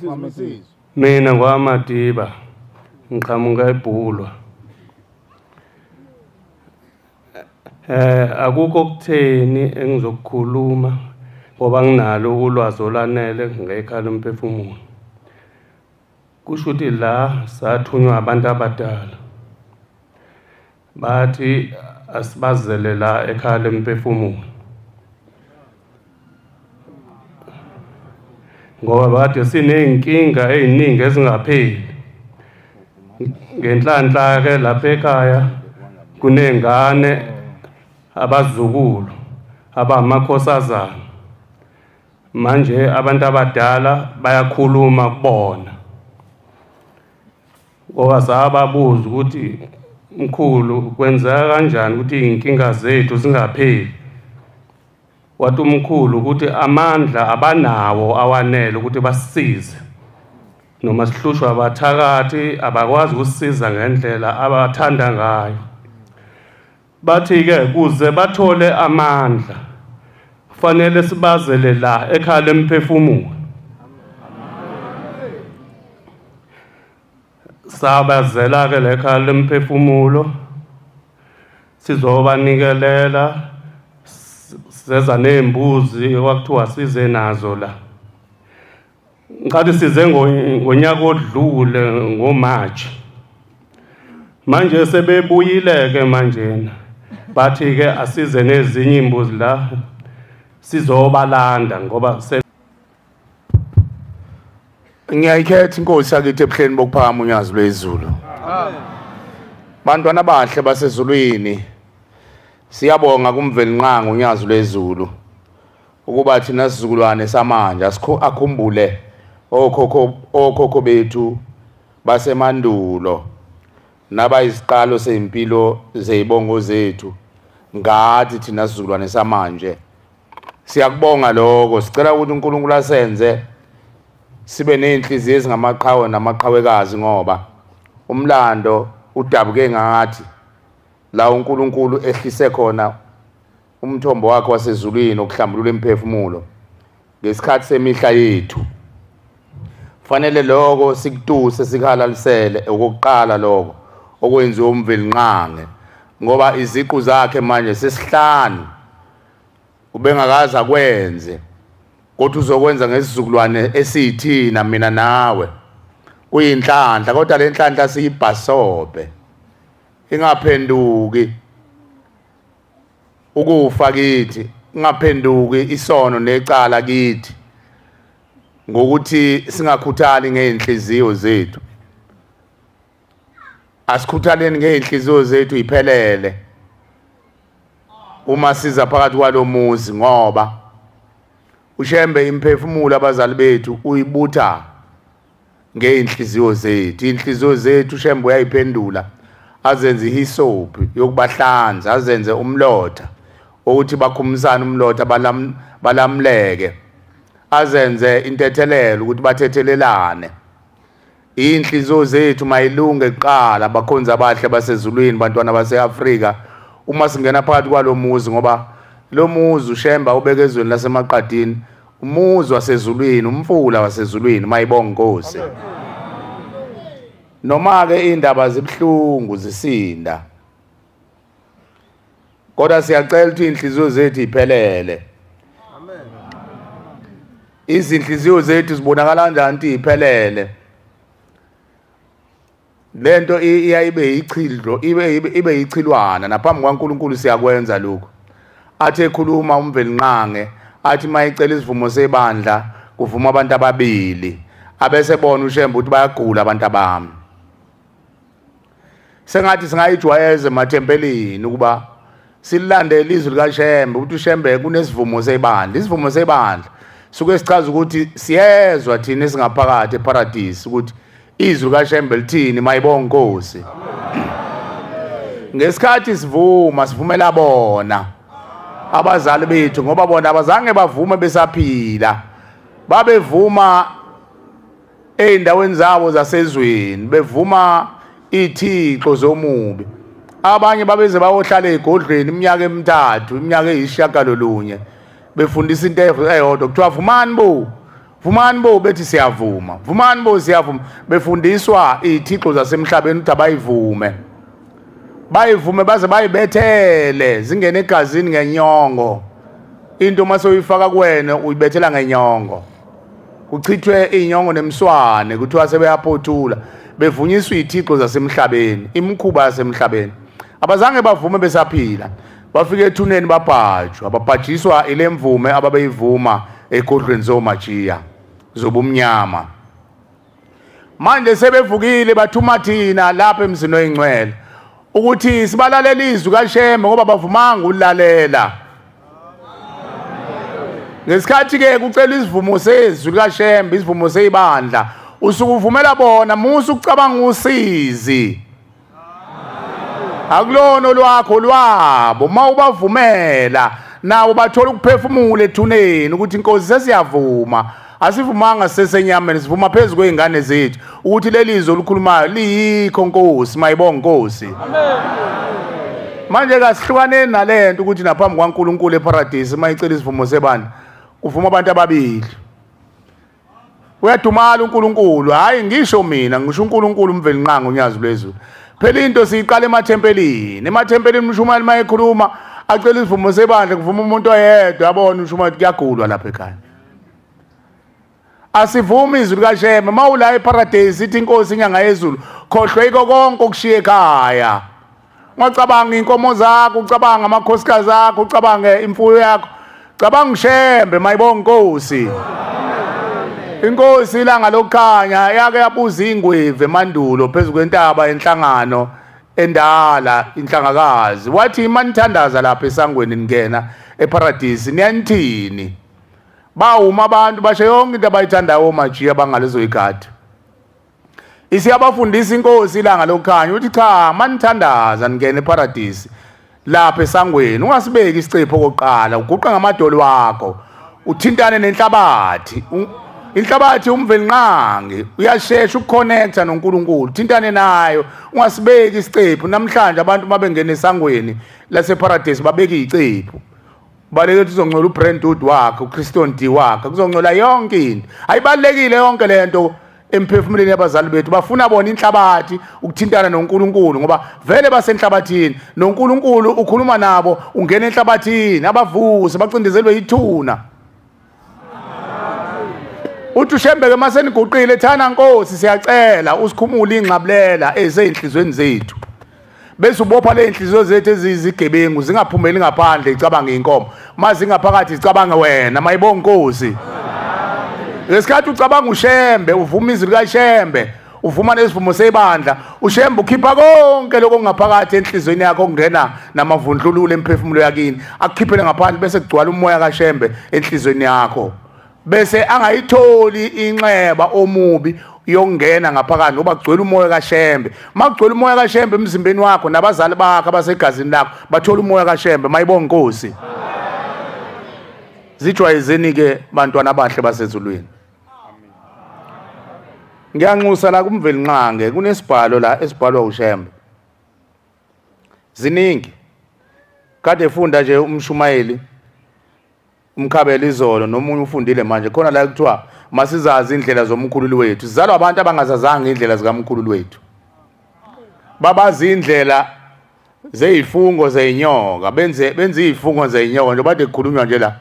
Mina ngwamadiba. Ngiqhamuka eBhulwa. Akukho kutheni engizokukhuluma ngoba nginalo ulwazi olanele ngekhala umphefumulo. Kusho ukuthi la sathunywa abantu abadala. Bathi asibazele la ekhaya lemphefumulo. Ngoba bathi sineyinkinga eziningi ezingapheli. Ngenhlanhla ke lapha ekhaya kunengane abazukulu abamakhosazana. Manje abantu abadala bayakhuluma kubona. Ngoba sababuza ukuthi mkhulu kwenzeka kanjani ukuthi inkinga zethu zingapheli. Wathi umkhulu ukuthi amandla abanawo awanele ukuthi basisize. Noma sihlushwa abathakathi abakwazi ukusisiza ngendlela abathanda ngayo. Bathi ke kuze bathole amandla kufanele sibazele la ekhaya lemphefumulo. Sabazela ke lekhaya lemphefumulo sizobanikelela seza nezimbuzi okwakuthiwa size nazo la. Ngathi size ngonyaka odlule ngoMarch. Manje sebebuyile ke manjena. Bathi ke asize nezinye imbuzi la sizobalanda ngoba ngiyayikhetha inkosi yakithi ebuhleni bokuphakama unyazi lwezulu. Bantwana abahle basezulwini, siyabonga kuMvelinqangi unyazi lwezulu ukuba thina sizukulwane samanje akhumbule okhokho bethu basemandulo nabayiziqalo seimpilo zeyibongo zethu. Ngathi thina sizukulwane samanje siyakubonga lokho. Sicela ukuthi uNkulunkulu asenze sibe nezinhliziyo ezingamaqhawe namaqhawekazi, ngoba umlando udabuke ngathi la uNkulunkulu ehlise khona umthombo wakhe wasezulwini okuhlambulula imphefumulo ngesikhathi semihla yethu. Fanele lokho sikutuse sikhalalisele okokuqala lokho okwenziwa uMvelinqangi, ngoba iziqu zakhe manje sesihlanu ubengakaze akwenze, kodwa uzokwenza ngesizukulwane esiyithina mina nawe. Kuyinhlanhla, kodwa le nhlanhla siyibhasobe ingaphenduki ukufa kithi, ingaphenduki isono necala kithi, ngokuthi singakhuthali ngeenhliziyo zethu. Asikhuthaleni ngeenhliziyo zethu iphelele uma siza phakathi kwalomuzi, ngoba uShembe imphefumulo abazali bethu uyibutha ngeenhliziyo zethu. Inhliziyo zethu uShembe uyayiphendula azenze ihisophi yokubahlanza, azenze umlotha ukuthi bakhumisane umlotha balamleke, azenze intethelelo ukuthi bathethelelane. Inhliziyo zethu mayilunge kuqala, bakhonza abahle basezulwini, bantwana baseAfrika, uma singena phakathi kwalomuzi, ngoba lo muzi uShemba ubeke ezweni lasemaqadini, umuzi wasezulwini, umfula wasezulwini. Mayibonga Nkosi. Noma ke indaba zibhlungu zisinda, kodwa siyacela ukuthi inhliziyo zethu iphelele. Amen. Izinhliziyo zethu zibonakala kanjani ukuthi iphelele? Lento iyayibe ichidlo, ibe ichilwana naphambi kwaNkulunkulu. Siyakwenza lokho. Athi ekhuluma uMvelinqangi athi mayicela isivumo sebandla kuvuma abantu ababili, abese bona uShembe ukuthi bayagula abantu abami. Sengathi singayijwayeza emathempelini ukuba silandele izwi likaShembe ukuthi uShembe kunesivumo sebandla. Isivumo sebandla suke sichaza ukuthi siyezwa thina esingaphakathi eparadise ukuthi izwi likaShembe lithini. Mayibonga Nkosi. Ngesikhathi sivuma sivumela bona abazali bethu, ngoba bona abazange bavume besaphila, babevuma ey'ndaweni zabo zasezweni, bevuma iy'thixo zomubi. Abanye babeze bayohlala ey'godlweni iminyaka emithathu, iminyaka eyisishiyagalolunye, befundisa into eyodwa, kuthiwa vumani bo, vumani bo, bethi siyavuma, vumani bo, siyavuma. Befundiswa iy'thixo zasemhlabeni ukuthi abayivume, bayivume baze bayibethele zingene egazini ngenyongo. Into uma sewuyifaka kuwena uyibethela ngenyongo. Kuchithwe inyongo nemswane kuthiwa sebeyaphothula bevunyiswa izithixo zasemhlabeni, imikhuba yasemhlabeni. Abazange bavume besaphila. Bafike ethuneni babhajwa, ababhajiswa ilemvume ababeyivuma egodlweni zomajiya zobumnyama. Manje sebevukile bathuma thina lapha emzini oyingcwele ukuthi sibalalele izwi kaShembe ngoba bavumanga ukulalela. Ngesikhathi ke kucela isivumo sezwi likaShembe, isivumo seyibandla, usukuvumela bona musu ukucabanga usizi. Akulona lwakho lwabo, mawubavumela nawo bathola ukuphefumula ethuneni ukuthi inkosi sesiyavuma. Asivumanga sesenyameni, sivuma phezulu kweingane zethu ukuthi leli zwi olukhulumayo liyikho Nkosi, mayibonge Nkosi. Amen. Manje kasihlukaneni nalento ukuthi naphambi kwaNkulunkulu eParadise mayicela isivumo sebandla kuvuma abantu ababili. Uyadumala uNkulunkulu, hayi ngisho mina, ngisho uNkulunkulu uMvelinqangi unyazi lwezulu. Phela into siyiqala emathempelini, emathempelini umshumayeli mayekhuluma acela isivumo sebandla kuvuma umuntu oyedwa, yabona umshumayeli kuyagulwa lapha ekhaya. Asivumi izwi likaShembe. Mawula eParadise ithi inkosi inyanga yezulu, khohlwe iko konke okushiye ekhaya. Ungacabanga inkomo zakho, ucabanga amakhosikazi akho, ucabange imfuyo yakho, cabanga uShembe, mayibonge Nkosi. Inkosi ilanga lokukhanya yake yabuza ingwevu emandulo phezu kwentaba enhlangano endala inhlangakazi, wathi manithandaza lapha esangweni ningena eParadise niyanithini? Bawuma abantu basho yonke into abayithandayo omajiya bangalezo igadi. Isiyabafundisa inkosi ilanga lokukhanya uthi cha, manithandaza ningena eParadise lapha esangweni ungasibeki isicepho okokuqala, uguqa ngamadolo wakho uthintane nenhlabathi. Inhlabathi uMvelinqangi uyashesha ukuconnecta noNkulunkulu, thintane nayo, ungasibeki isicephu. Namhlanje abantu mabengena esangweni laseParadise babeka icephu, baleke ukuthi uzongcola uBrentwood wakhe, uChriston D wakhe, kuzongcola yonke into. Ayibalekile yonke lento emphefumulweni yabazali bethu. Bafuna bona inhlabathi ukuthintana noNkulunkulu ngoba vele basenhlabathini, noNkulunkulu ukhuluma nabo, ungena enhlabathini, abavuse bacindezelwe ithuna. Uthi uShembe ke maseniguqile, thana Nkosi siyacela usikhumule ingxabulela ezeyinhlizweni zethu, bese ubopha le inhliziyo zethu ezizigebengu zingaphumeli ngaphandle icabanga inkomo, mazingaphakathi icabanga wena, mayibonge Nkosi. Ngesikhathi ucabanga uShembe, uvuma izwi likaShembe, uvuma nesivumo sebandla, uShembe ukhipha konke lokho ongaphakathi enhlizweni yakho okungena namavundlululo emphefumulo yakini, akukhiphele ngaphandle bese kugcwala umoya kaShembe enhlizweni yakho, bese angayitholi inxeba omubi yokungena ngaphakathi ngoba kugcwele umoya kaShembe. Makugcwele umoya kaShembe emzimbeni wakho, nabazali bakho abasegazini lakho bathola umoya kaShembe, mayibonge Nkosi. Zijwayezeni ke bantwana abahle basezulwini. Ngiyanxusa la kuMvelinqange, kunesibhalo la esibhalwa uShembe. Ziningi. Kade efunda nje umshumayeli umkhabela izolo nomunye ufundile manje khona la kuthiwa masizazi indlela zomkhululi wethu. Sizalwa abantu abangazazanga indlela zikamkhululi wethu. Babazi indlela zeyifungo zeyinyoka, benze izifungo zeyinyoka nje bade kukhulunywa nje la.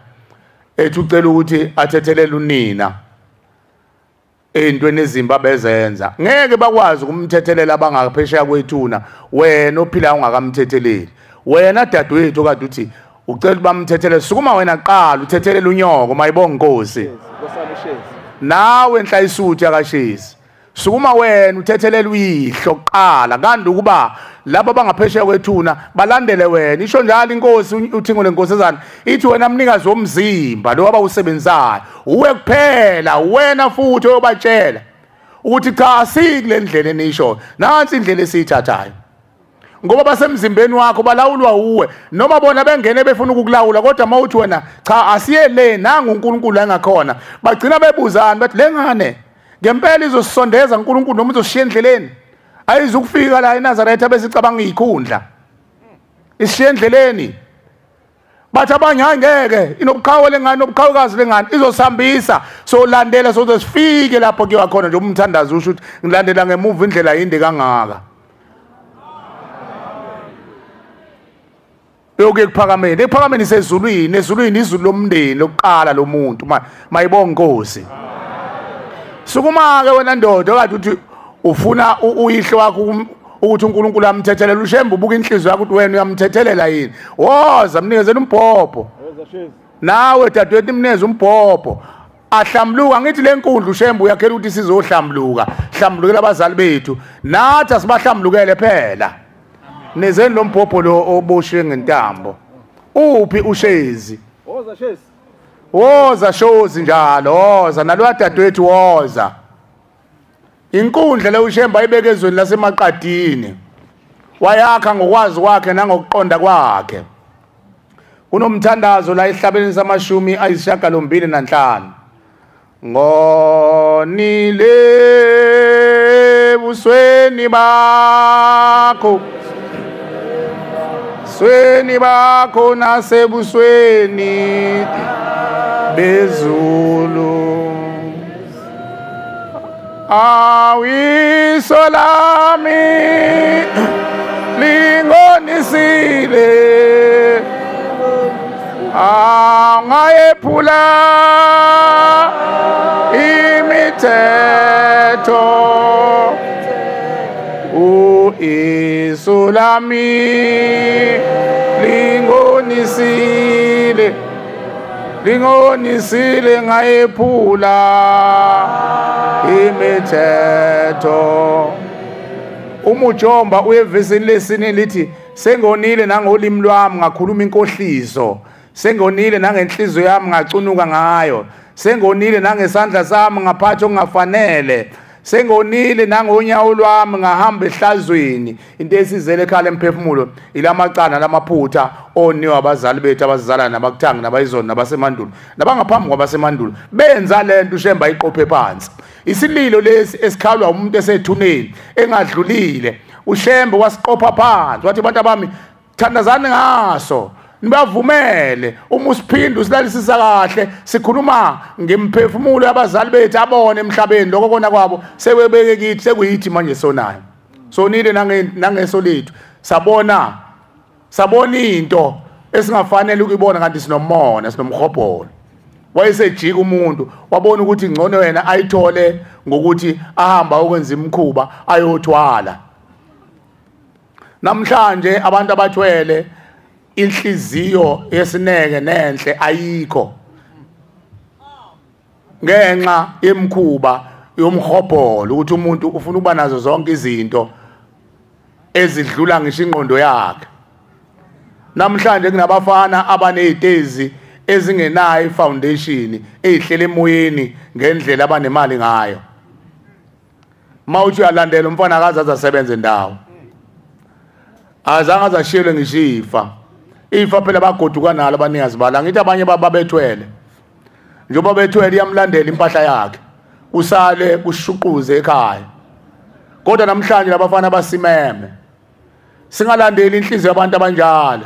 Ethi ucela ukuthi athethelele unina eyintweni ezimbi abezenza. Ngeke bakwazi ukumthethelela abangaphesheya kwethuna, wena ophila ungakamthetheleli. Wena dadewethu kade uthi ucela bamthethelele, sukuma wena qala uthethelele unyoko, mayibonge Nkosi. Nawe nhlayisuthi akashisi, sukuma wena uthethelele uyihlo kuqala, kanti ukuba laba abangaphesheya kwethuna balandele wena. Isho njalo inkosi uthingo lenkosazana ithi wena mnikazi womzimba lo abawusebenzayo uwe kuphela, wena futhi oyobatshela ukuthi cha, asikule ndlela enisho, nansi indlela esiyithathayo. Ngoba basemzimbeni wakho balawulwa uwe, noma bona bengene befuna ukukulawula, kodwa mawuthi wena cha asiye le, nangu uNkulunkulu engakhona, bagcina bebuzana bathi le ngane ngempela izosondeza uNkulunkulu noma izoshiya endleleni. Ayizukufika la eNazaretha bese icabanga izikhundla, ishiya endleleni. Bathi abanye hayi ngeke, inobuqhawe lengane, nobuqhawekazi lengane izosihambisa, solandela soze sifike lapho kuyiwa khona. Nje umthandazo usho ukuthi ngilandela ngemuva indlela yinde kangaka yokuya ekuphakameni. Ekuphakameni isezulwini, ezulwini izulu lomndeni lokuqala lomuntu. Mayibonge Nkosi. Sukuma ke wena ndoda okade uthi ufuna uyihlo wakho ukuthi uNkulunkulu amthethelela, uShembe ubuka inhliziyo yakho ukuthi wena uyamthethelela yini. Woza mnikezele umbhobho. Nawe dadewethu mnikeze umbhobho. Ahlambuluka. Ngithi le nkundla uShembe uyakhela ukuthi sizohlambuluka. Hlambulukela abazali bethu. Nathi asibahlambulukele phela. Nizeni lo mbhobho lo oboshwe ngentambo. Uphi uShezi? Woza Shezi. Woza Shozi njalo, woza nalwa dadewethu woza. Inkundla le uShembe ayibeke ezweni laseMaqadini. Wayakha ngokwazi kwakhe nangokuqonda kwakhe. Kunomthandazo la ehlabeleni samashumi 85. Ngonile busweni bakho, sweni bakho nasebusweni bezulu. Awiso lami lingonisile, angayephula imithetho. Uiso lami lingonisile, lingonisile ngayephula imithetho. Umujomba uyevesini lesine lithi sengonile nangolimi lwami ngakhuluma inkohliso, sengonile nangenhliziyo yami ngacunuka ngayo, sengonile nangesandla sami ngaphatha okungafanele, sengonile nangonyawo lwami ngahamba ehlazweni. Into esizele ekhala emphefumulo ilamacala lamaphutha oniwa abazali bethu abazizala nabakuthanga nabayizona nabasemandulo nabangaphambi kwabasemandulo. Benza lento uShembe ayiqophe phansi. Isililo lesi esikhalwa umuntu esethuneni engadlulile, uShembe wasiqopha phansi wathi abantu abami thandazani ngaso, nibavumele. Uma usiphinda usilalisisa kahle, sikhuluma ngemphefumulo yabazali bethu abone emhlabeni lokho kona kwabo sekwebeke kithi, sekuyithi manje sonayo. Sonile nangeso lethu, sabona into esingafanele ukuyibona kanti sinomona, sinomhobholo. Wayesejika umuntu wabona ukuthi ngcono yena ayithole ngokuthi ahamba ukwenza imikhuba ayothwala. Namhlanje abantu abathwele inhliziyo yesineke nenhle ayikho ngenxa yemikhuba yomhobholo, ukuthi umuntu ufuna ukuba nazo zonke izinto ezidlula ngisho ingqondo yakhe. Namhlanje kunabafana abanezitezi ezingenayo ifoundation ezihlele emoyeni ngendlela abanemali ngayo. Mawuthi uyalandela umfana akaze azasebenza endawo, azange azashiyelwe ngisho ifa. Ifa phela bagoduka nalo abanikazi bala. Ngithi abanye babethwele, njengoba bethwele iyamlandela impahla yakhe, usale kushuquze ekhaya. Kodwa namhlanje labafana basimeme, singalandeli inhliziyo yabantu abanjalo.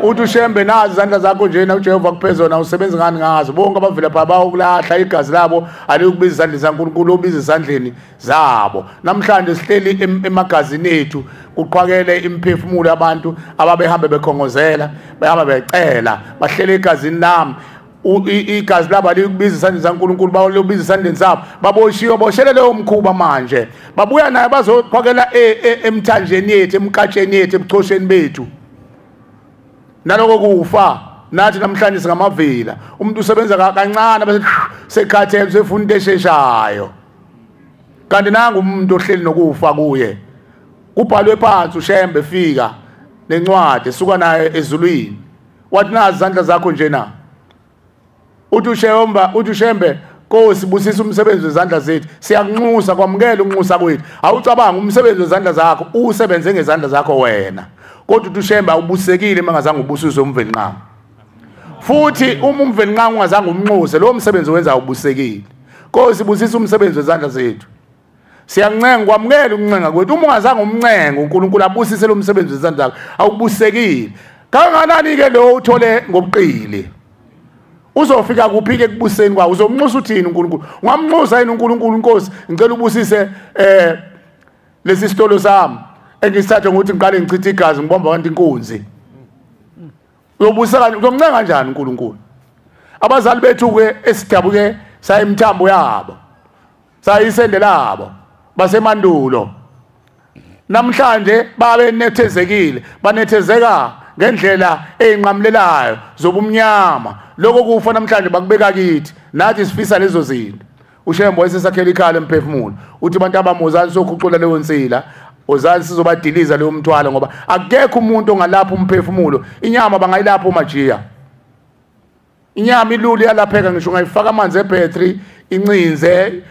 Uthi uShembe nazi izandla zakho njena, uJehova kuphezona usebenza ngani ngazo. Bonke abavela pha bayokulahla igazi labo alikubiza izandla zaNkulunkulu, obiza izandleni zabo. Namhlanje sihleli emagazini ethu kuqhwakele imphefumulo yabantu ababehambe bekhongozela, behamba becela, bahlele egazini lami. Igazi labo alikubiza izandleni zaNkulunkulu, bayokubiza izandleni zabo. Baboshiwe, boshele leyo mkhuba manje. Babuya naye bazoqhwakela emthanjeni yethu, emkatsheni yethu, ebuchosheni bethu. Naloko kufa nathi namhlanje singamavila. Umuntu usebenza kancane bese sekhathele, sefuna into esheshayo. Kanti nangu umuntu ohleli nokufa kuye. Kubhalwe phansi uShembe fika nencwadi esuka naye ezulwini. Wathi nazi izandla zakho nje na. Uthi uShembe Nkosi busisa umsebenzi wezandla zethu. Siyakunxusa, kwamukela ukunxusa kwethu. Awucabanga umsebenzi wezandla zakho usebenze ngezandla zakho wena. Kodwa uthi uShembe awubusekile mangazange ubusiswe uMvelinqangi. Futhi uma uMvelinqangi ungazange umnxuse, lo msebenzi wenza awubusekile. Nkosi busisa umsebenzi wezandla zethu. Siyancenga, kwamukela ukuncenga kwethu. Uma ungazange umncenge uNkulunkulu abusise lo msebenzi wezandla zakho, awubusekile. Kanganani ke lo uthole ngobuqili? Uzofika kuphi ke kubuseni kwawo? Uzomnxusa uthini uNkulunkulu? Ungamnxusa yini uNkulunkulu? Inkosi ngicela ubusise lesi sitolo sami engisithathe ngokuthi ngiqale ngichithe igazi ngibomba abantu inkunzi. Uyobusa kanjani? Uzomncenga kanjani uNkulunkulu? Abazali bethu ke esidabuke Sayimthambo yabo, sayisende labo basemandulo. Namhlanje babe nethezekile, banethezeka ngendlela eyinqamulelayo zobumnyama. Lokho kufa namhlanje bakubeka kithi, nathi sifisa lezo zinto. uShembe wayesesakhela ikhala emphefumulo, uthi abantu abamozani sokhucula leyo nsila, ozani sizobadiliza leyo mthwalo, ngoba akekho umuntu ongalapha umphefumulo. Inyama bangayilapha umajiya, inyama ilula iyalapheka, ngisho ungayifaka amanzi ebhetri incinze,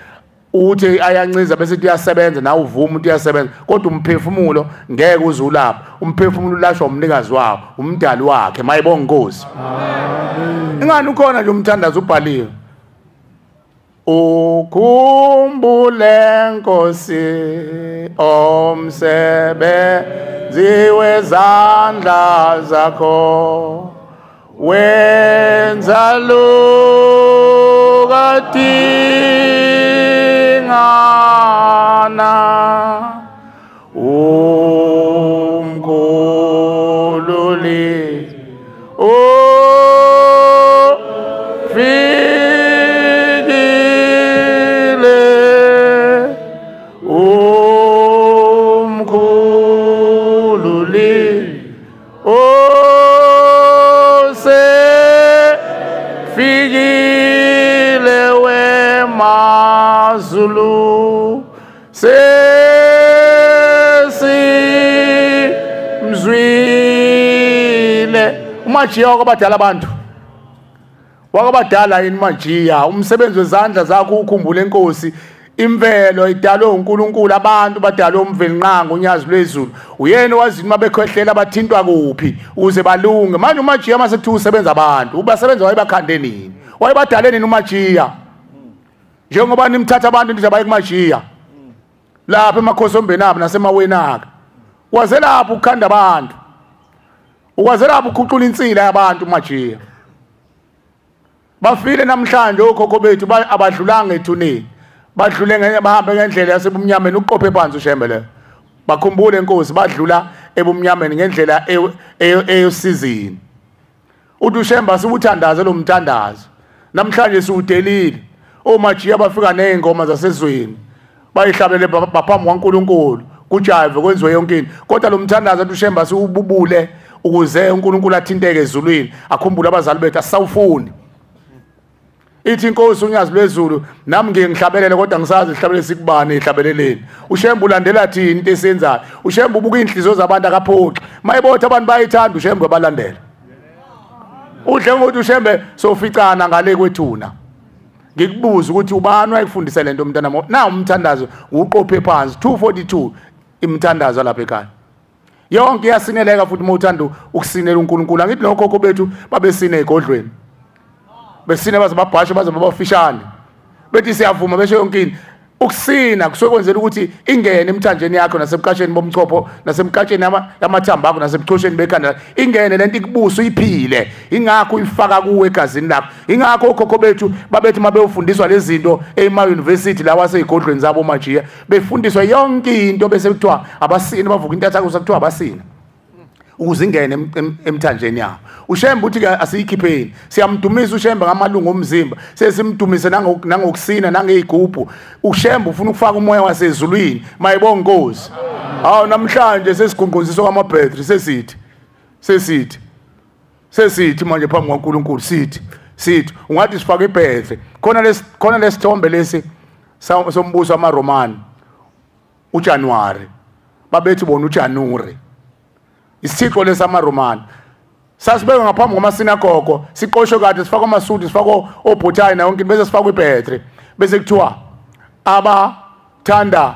uthi ayancinza bese iyasebenza, nawe uvuma ukuthi iyasebenza, kodwa umphefumulo ngeke uze ulapha. Umphefumulo ulashwa umnikazi wawo, umdali wakhe. Mayibonga Inkosi. Ingani ukhona nje umthandazo ubhaliwe, ukhumbule Nkosi omsebenzi wezandla zakho, wenza lukadingana, umkhululi ufikile, umkhululi osefikile wemazulu, sesimzwile. Umajiya wakabadala abantu, wakabadala yini majiya? Umsebenzi wezandla zakho ukhumbule Inkosi. Imvelo idalwe uNkulunkulu, abantu badalwe umvelinqangi unyazi lwezulu. Uyena owazi uma bekhwehlela bathintwa kuphi ukuze balunge. Manje umajiya mase kuthiwa usebenza abantu, ubasebenza wayebakhande nini? Wayebadale nini umajiya? Njengoba nimthatha abantu nithi abaye kumajiya lapha emakhosombeni abo nasemaweni akhe, waze lapho ukukhanda abantu, ukwaze lapho ukhucula insila yabantu umajiya. Bafile namhlanje okhokho bethu, abadlulanga ethuneni, badlule ngenye, bahambe ngendlela yasebumnyameni. Uqophe phansi uShembe leyo, bakhumbule Inkosi, badlula ebumnyameni ngendlela eyosizini. Uthi uShembe asiwuthandaze lo mthandazo, namhlanje siwudelile. Omajiya bafika nezingoma zasezweni bayihlabele baphambi kwaNkulunkulu, kujive kwenziwe yonke into, kodwa lo mthandazo athi uShembe asiwububule ukuze uNkulunkulu athinteke ezulwini, akhumbule abazali bethu. Asisawufuni. Ithi Inkosi unyazi lwezulu, nami ngiye ngihlabelele kodwa ngisazi ihlabelele sikubani ihlabeleleni. uShembe ulandela thini into esiyenzayo. uShembe ubuka inhliziyo zabantu, akaphoxi. Mayebotha abantu bayithanda uShembe balandela. Udle ngokuthi uShembe soficana ngale kwethuna. Ngikubuza ukuthi ubani wayekufundisa lento mntana? Na umthandazo uqophe phansi 242 imthandazo lapha ekhaya. Yonke iyasineleka futhi uma uthanda ukusinela uNkulunkulu. Angithi nokhokho bethu babesine egodlweni, besine baze babhashe baze babafishane, bethi siyavuma besho yonke into. Ukusina kusuke kwenzela ukuthi ingene emthanjeni yakho nasebuqasheni bomchopho nasemkatsheni yamathambo akho nasebuchosheni bekhanda, ingene lento ikubusa uyiphile. Ingakho uyifaka kuwe egazini lakho. Ingakho okhokho bethu babethi mabeyofundiswa lezi zinto ema university lawa aseyigodlweni zabo majiya, befundiswa yonke into bese kuthiwa abasini, bavuka intathakusa kuthiwa abasini, ukuze ingene emthanjeni yabo. uShembe uthi ke asiyikhipheni. Siyamdumisa uShembe ngamalungu omzimba, sesimdumise nangokusina nangeyigubhu. uShembe ufuna ukufaka umoya wasezulwini. Mayibonga Inkosi. Hawu, namhlanje sesigunquziswa kwamabhetri, sesithi sesithi sesithi manje phambi kwaNkulunkulu, sithi sithi ungathi sifake ibhetri. Khona lesithombe lesi sombuso wamaRomani, uJanuary, babethi bona uJanuary, isithixo lesamaRomani, sasibeka ngaphambi kwamasinagogo, siqoshwe kade, sifakwe amasudu, sifakwe obhothayi na yonke, bese sifakwe ibhetri, bese kuthiwa abathanda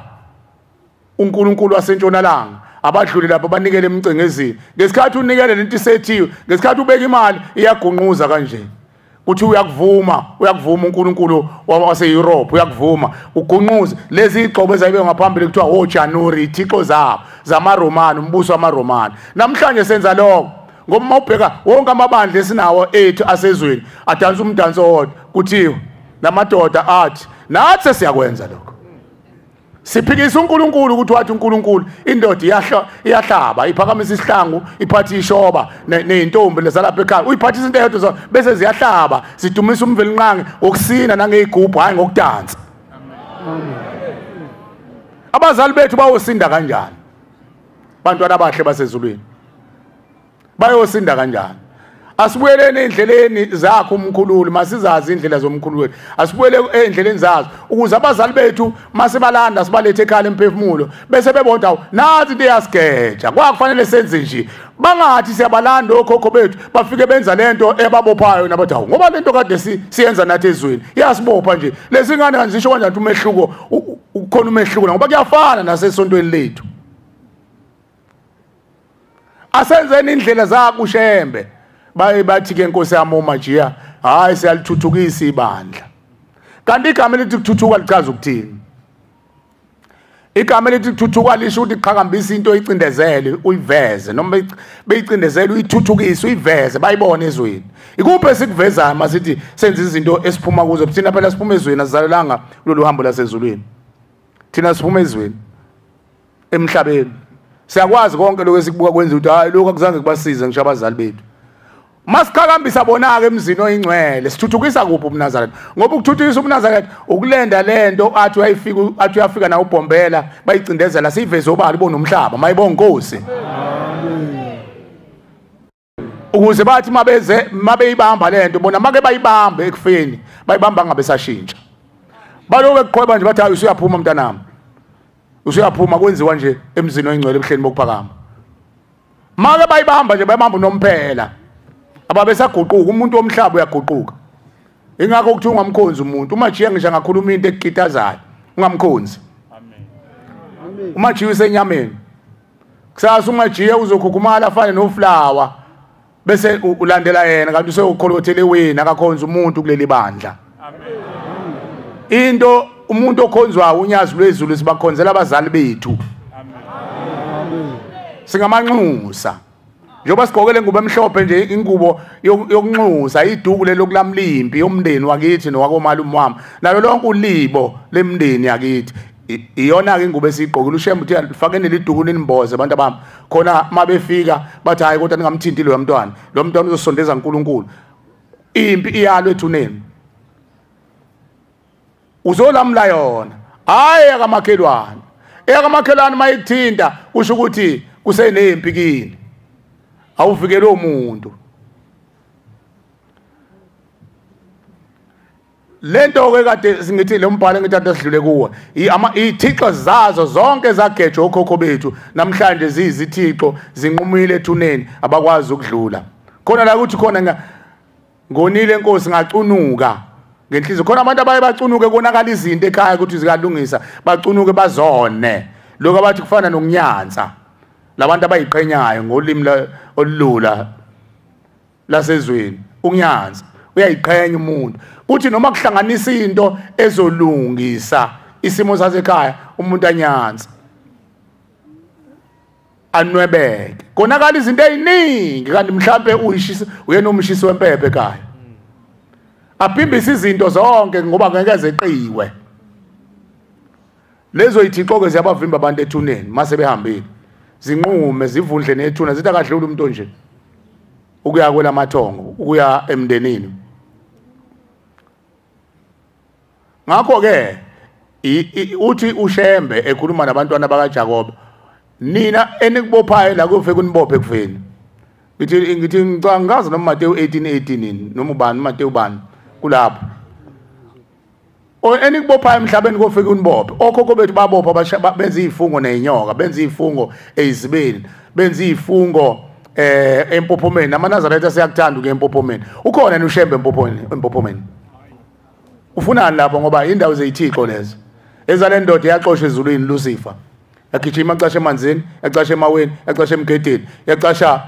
uNkulunkulu wasentshonalanga abadlule lapho banikele emcengezini. Ngesikhathi unikele lento isethiwe, ngesikhathi ubeka imali iyagunquza kanje, kuthi uyakuvuma, uyakuvuma uNkulunkulu wase-Europe, uyakuvuma ugunquze lezi igxobo ezayibe ngaphambili kuthiwa oJanuary, ithixo zabo zamaRomani, umbuso wamaRomani. Namhlanje senza lokho ngoba uma ubheka wonke amabandla esinawo ethu asezweni adansa umdanso owodwa, kuthiwa namadoda athi nathi sesiyakwenza lokho. Siphikisa uNkulunkulu ukuthi wathi uNkulunkulu indoda iyahlaba iphakamisa isihlangu iphathe ishoba nezintombi lezalapha ekhaya uyiphathisa into eyodwa bese ziyahlaba zidumisa uMvelinqangi ngokusina nangeyigubhu hayi ngokudansa. Abazali bethu bayosinda kanjani? Bantwana abahle basezulwini bayosinda kanjani? Asibuyeleni endleleni zakho umkhululi, masizazi indlela zomkhululi. Asibuyele endleleni zazo ukuze abazali bethu masibalanda sibalethe ekhaya emphefumulo bese bebona hawu nathi into eyasigeja kwakufanele senze nje. Bangathi siyabalanda okhokho bethu bafike benza lento ebabophayo nabathi hawu ngoba lento kade siyenza nathi ezweni iyasibopha nje. Lezi ngane kanje zisho kanjani umehluko ukhona umehluko ngoba kuyafana nasesontweni lethu. Asenzeni indlela zakho uShembe. Baye bathi ke Nkosi yami uMajiya hayi siyalithuthukisa ibandla. Kanti igama elithi kuthuthuka lichaza ukuthini? Igama elithi kuthuthuka lisho ukuthi qhakambisa into oyicindezele uyiveze noma beyicindezele uyithuthukise uyiveze bayibone ezweni. Ikuphi esikuvezayo masithi senze izinto esiphuma kuzo? Thina phela siphuma ezweni, asizalelanga kulolu hambo lasezulwini. Thina siphuma ezweni emhlabeni. Siyakwazi konke lokho esikubuka kwenza ukuthi hayi lokho akuzange kubasize ngisho abazali bethu. Masiqhakambisa bona-ke emzini oyingcwele sithuthukisa kuphi ubuNazaretha? Ngoba ukuthuthukisa ubuNazaretha ukulenda lento athi uyayifika athi uyafika nawe ubhombela bayicindezela siyiveze obala ibone umhlaba mayibonga inkosi. Ukuze bathi mabeze mabeyibamba lento bona make bayibambe ekufeni bayibamba ngabe sashintsha. Baloke kuqhweba nje bathi hayi usuyaphuma mntanami. Usuyaphuma kwenziwa nje emzini oyingcwele ebuhleni bokuphakama. Make bayibamba nje bayibamba unomphela. Ababesaguquka umuntu womhlaba uyaguquka. Ingakho kuthi ungamkhonzi umuntu. UMajiya ngisho angakhuluma into ekukitazayo ungamkhonzi. Amen. UMajiya usenyameni. Kusasa uMajiya uzokhukhumala afane noflower bese ulandela yena kanti usewukholothele wena akakhonza umuntu kuleli bandla. Amen. Into umuntu okhonzwayo unyazi lwezulu sibakhonzela abazali bethu. Amen. Singamanxusa. Njengoba sigqoke lengubo emhlophe nje ingubo yokunxusa iduku lelokulamla impi yomndeni wakithi nowakomalume wami nalo lonke ulibo lemndeni yakithi iyona ke ingubo esiyigqokile. uShembe uthi fakeni liduku ninimboze abantu abami khona mabefika bathi hayi kodwa ningamthinti lo mntwana, lo mntwana uzosondeza uNkulunkulu. Impi iyalo ethuneni uzolamla yona hayi akamakhelwane. Eyakamakhelwane mayithinta kusho ukuthi kusenempi kini. Awuvikele umuntu. Lento ke kade singithi lo mbhalo engithanda sidlule kuwo izithixo zazo zonke zagejwa okhokho bethu namhlanje ziyizithixo zinqumile ethuneni abakwazi ukudlula. Khona la ukuthi khona ngonile inkosi ngacunuka ngenhliziyo. Khona abantu abaye bacunuke konakala izinto ekhaya ukuthi zikalungisa bacunuke bazone. Lokho abathi kufana nokunyanza. Labantu abayiqhenyayo ngolimi olulula lasezweni ukunyanza uyayiqhenya umuntu kuthi noma kuhlanganisa into ezolungisa isimo sasekhaya umuntu anyanza anwebeke konakala izinto eziningi kanti mhlambe uyishisa uyena umshisi wempephe ekhaya aphimbise izinto zonke ngoba ngeke zeqiwe. Lezo ithixo ke ziyabavimba abantu ethuneni mase behambile zinqume zivundle nethuna zithi akadlula umuntu nje ukuya kwelamathongo ukuya emndenini. Ngakho ke uthi uShembe ekhuluma nabantwana bakaJakobe nina enikubophayo la kufike kunibophe ekufeni. Ngithi ngicanga noma Mateyu 18:18 noma ubani Mateyu bani kulapho enikubophayo emhlabeni kofika unibophe. Okhokho bethu babopha benza izifungo nezinyoka benza izifungo ezibeni benza izifungo empophomeni. AmaNazaretha siyakuthanda ukuya empophomeni. Ukhona yena uShembe empophomeni? Ufunani lapho ngoba indawo zeyithixo lezo ezale ndoda yaxoshwa ezulwini Lucifer yagijima yacasha emanzini yacasha emaweni yacasha emgedeni yacasha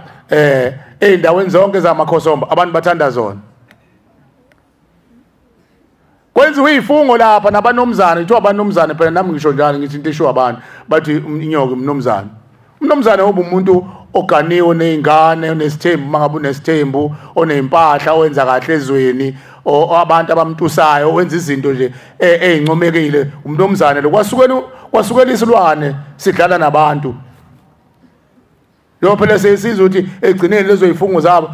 ey'ndaweni zonke zamakhosomba abantu bathanda zona. Kwenziwa izifungo lapha nabanomzane kuthiwa abanomzane phela nami ngisho njalo ngithi into eshiwo abantu bathi inyoka umnomzane. Umnomzane uba umuntu oganiwe oney'ngane onesithembu mangabe unesithembu oney'mpahla owenza kahle ezweni abantu abamtusayo, wenza izinto nje ezincomekile umnumzane lo. Kwasukela isilwane sidlala nabantu. Lo phela sesizwe ukuthi egcineni lezo zifungo zabo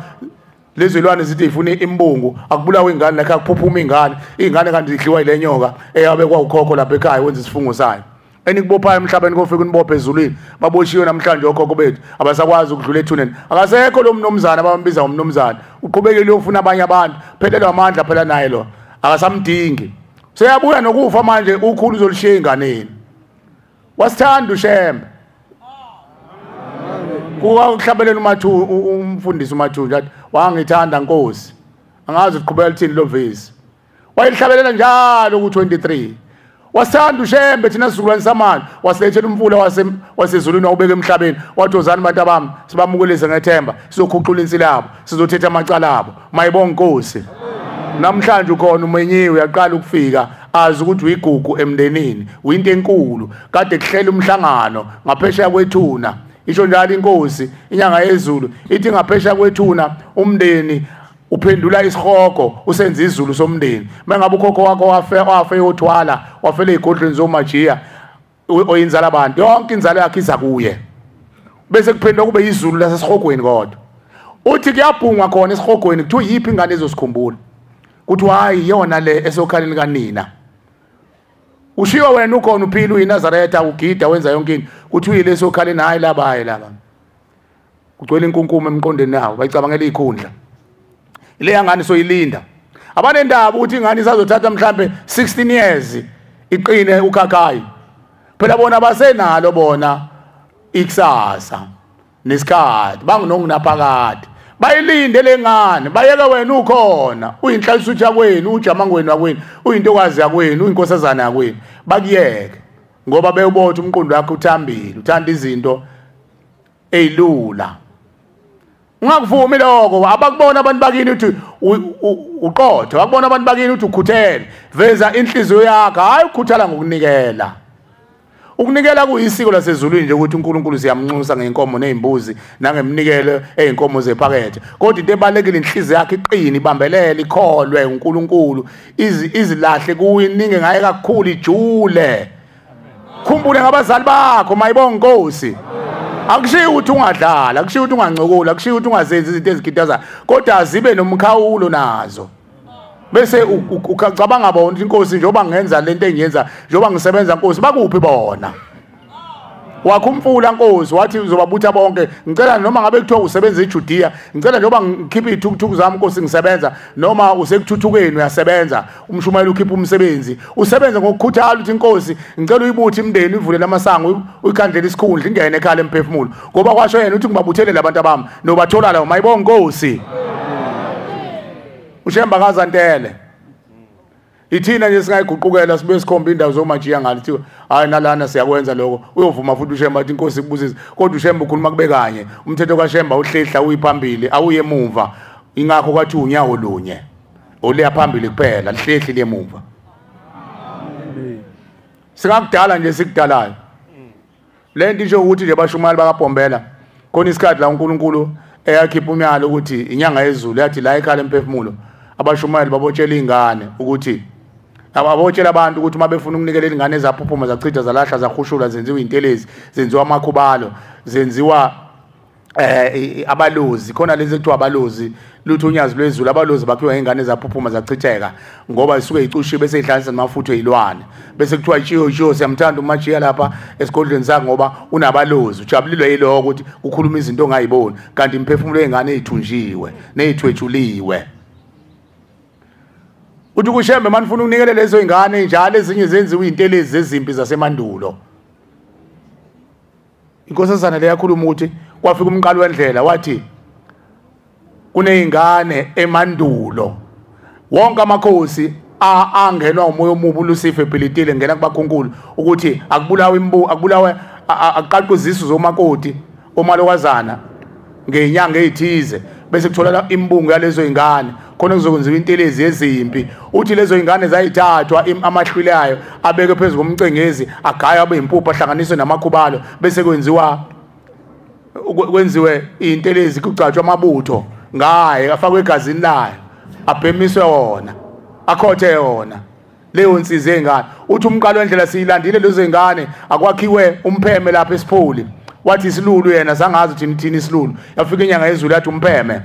lezo zilwane zithi ifuna imbungu, akubulawa ingane lakhe, akuphuphuma ingane, ingane kanti idliwa ile nyoka eyabekwa ukhokho lapha ekhaya wenza isifungo sayo. Enikubophayo emhlabeni kofika unibophe ezulwini. Baboshiwe namhlanje okhokho bethu, abasakwazi ukudlula ethuneni. Akasekho lo mnumzane abambiza ngomnumzane, uqhubekile uyofuna abanye abantu, phelelwa amandla phela naye lo, akasamdingi. Seyabuya nokufa manje, ukhulu uzolishiya inganeni. Wasithanda uShembe. Kuhlabelela uMathu, umfundisi uMathu nje athi wangithanda Nkosi. Angazi uqhubeka lithini lo vesi. Wayihlabelela njalo ku23. Wasithanda uShembe thina sizukulwane samanje, wasilethela umfula wasezulwini wawubeka emhlabeni. Wathi ozani bantu abami, sibamukelise ngethemba, sizokhuqula insila yabo, sizothetha amacala abo. Mayibonga Nkosi. Namhlanje ukhona umenyiwe uyaqala ukufika, azi ukuthi uyigugu emndenini, uyinto enkulu. Kade kuhlela umhlangano ngaphesheya kwethuna. Isho njalo inkosi inyanga yezulu ithi ngaphesheya kwethuna umndeni uphendula isihogo usenza izulu somndeni. Mangabe ukhokho wakho wafe yothwala, wafela ezigodlweni zomajiya oyinzala abantu, yonke inzalo yakhe iza kuye, bese kuphendula kube izulu lasesihogweni. Kodwa uthi kuyabhungwa khona esihogweni, kuthiwa yiphi ingane ezosikhumbula, kuthiwa hayi iyona le esokhaleni kanina. Ushiwa wena ukhona uphila uyiNazaretha, ugida wenza yonke into, kuthiwa yile esokhaleni, hayi laba, hayi laba. Kugcwele inkunkuma emqondweni nawo, bayicabangela ikhundla. Ile ngane soyilinda. Abanendaba ukuthi ingane isazothatha mhlambe 16 years iqine ukhakhayi. Phela bona basenalo bona ikusasa nesikhathi, bangunongunaphakade. Bayilinde lengane, bayeke wena ukhona, uyinhlalisutsha kwenu, ujamangweni wakwenu, uyintokazi yakwenu, uyinkosazana yakwenu. Bakuyeke ngoba bewubotha umqondo wakho uthambile, uthanda izinto ezilula. Ungakuvumi lokho, abakubona abantu bakini uthi uqotho, abakubona abantu bakini uthi ukhuthele. Veza inhliziyo yakho, hayi ukukhuthala ngokunikela. Ukunikela kuyisiko lasezulwini nje ukuthi uNkulunkulu siyamnxusa ngeinkomo nezimbuzi nangeminikelo ezinkomo zephakethe. Kodwa into ebalekile inhliziyo yakhe iqine, ibambelele, ikholwe uNkulunkulu, izilahle kuye, iningi ngaye kakhulu, ijule. Khumbule ngabazali bakho, mayibonga Nkosi. Akushiyo ukuthi ungadlala, akushiyo ukuthi ungancokola, akushiyo ukuthi ungazenzi izinto ezigidazana, kodwa azibe nomkhawulo nazo. Bese ucabanga bona ukuthi inkosi njengoba ngenza lento engiyenza, njengoba ngisebenza Nkosi, bakuphi bona? Wakho umfula Nkosi wathi uzobabutha bonke. Ngicela noma ngabe kuthiwa usebenza eJudea, ngicela njengoba ngikhipha izithukuthuku zami Nkosi ngisebenza, noma usekuthuthukeni uyasebenza, umshumayeli ukhipha umsebenzi, usebenza ngokukhuthala uthi Nkosi ngicela uyibuthe imndeni, uyivulele amasango, uyikhandlele isikhundla, ingene ekhaya lemphefumulo. Ngoba kwasho yena uthi ngibabuthelele abantu abami nobathola la, mayibonga Nkosi. uShembe akazantele. Ithina nje singayiguqukela sibuye sikhombe indawo zomajiya ngale, thiwa hayi nalana siyakwenza lokho. Uyovuma futhi uShembe athi inkosi ikubusise, kodwa uShembe ukhuluma kube kanye. Umthetho kaShembe awuhlehla uyiphambili, awuye emuva. Ingakho kwathi unyawo lunye oleya phambili kuphela, lihlehli lemuva. Singakudala nje sikudalayo lento isho ukuthi nje bashumayeli bakaBhombela khona isikhathi la uNkulunkulu eyakhipha umyalo ukuthi inyanga yezulu yathi la ekhaya lemphefumulo abashumayeli babotshela ingane ukuthi ababotshela abantu ukuthi uma befuna ukunikela ingane ezaphuphuma zachitha zalahla zahushula zenziwa intelezi zenziwa amakhubalo zenziwa abalozi khona lezi kuthiwa abalozi lutho unyazi lwezulu abalozi bakhiwa ingane ezaphuphuma zachitheka ngoba isuke icushiwe bese ihlanganisa namafutha ezilwane bese kuthiwa itshiyo tshiyo siyamthanda uMajiya lapha esigodlweni sakhe ngoba unabalozi ujabulilwe yiloko ukuthi ukhuluma izinto ongayiboni kanti imphefumulo yengane ezithunjiwe nezithwetshuliwe. Uthi kuShembe manifuna ukunikela lezo ingane njalo ezinye zenziwe intelezi zezimpi zasemandulo. Inkosazana leyakhuluma ukuthi kwafika umqalo wendlela wathi kuneyingane emandulo wonke amakhosi angenwa umoya omubi uLucifer ebhilitile ngena kubakhonkulu ukuthi akubulawe imbu akubulawe aqaqwe izisu zomakoti omalokazana ngenyanga ezithize bese kutholakala imbungu yalezo ingane khona kuzokwenziwa intelezi yezimpi. Uthi lezo ingane zayithathwa amahlwili ayo abeke phezulu komcengezi agaya abe impuphu ahlanganiswe namakhubalo bese kwenziwe intelezi kugcatshwa amabutho ngaye afakwe egazini layo Abhemiswe wona, akhothe wona leyo nsizi engane. Uthi umqalo wendlela siyilandile lezo ngane, akwakhiwe umpheme lapha esiphuli. Wathi isilulu yena sangazi uthini thini isilulu. Yafika inyanga yezulu yathi umpheme.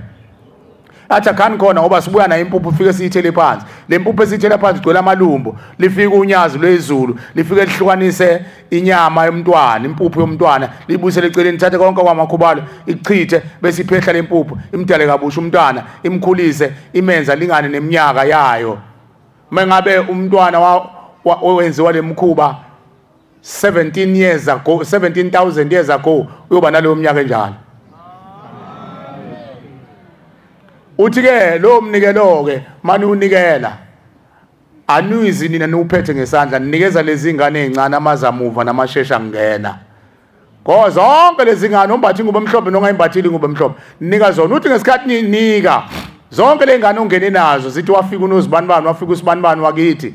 Athi akhani khona ngoba sibuya nayo impuphu ufike siyithele phansi. Le mpuphu esiyithele phansi igcwele amalumbo. Lifika unyazi lwezulu, lifike lihlukanise inyama yomntwana, impuphu yomntwana, libuyisele eceleni, lithathe konke kwamakhubalo, ichithe bese iphehla lempuphu, imdale kabusha umntwana, imkhulise, imenza lingane neminyaka yayo. Mengabe umntwana owenziwa lemkhuba 17 years ago, 17,000 years ago, uyoba naleyo minyaka enjalo. Uthi ke lo mnikelo ke manje unikela anuizi nina niuphethe ngesandla, ninikeza lezi ngane ezincane amazamuva namashesha ngena. Ngo zonke lezi ngane umbathe ingubo emhlophe nongayimbathile ingubo emhlophe, nika zona. Uthi ngesikhathi ninika zonke le ngane ongene nazo zithi wafika unozibanibani, wafika usibanibani wakithi.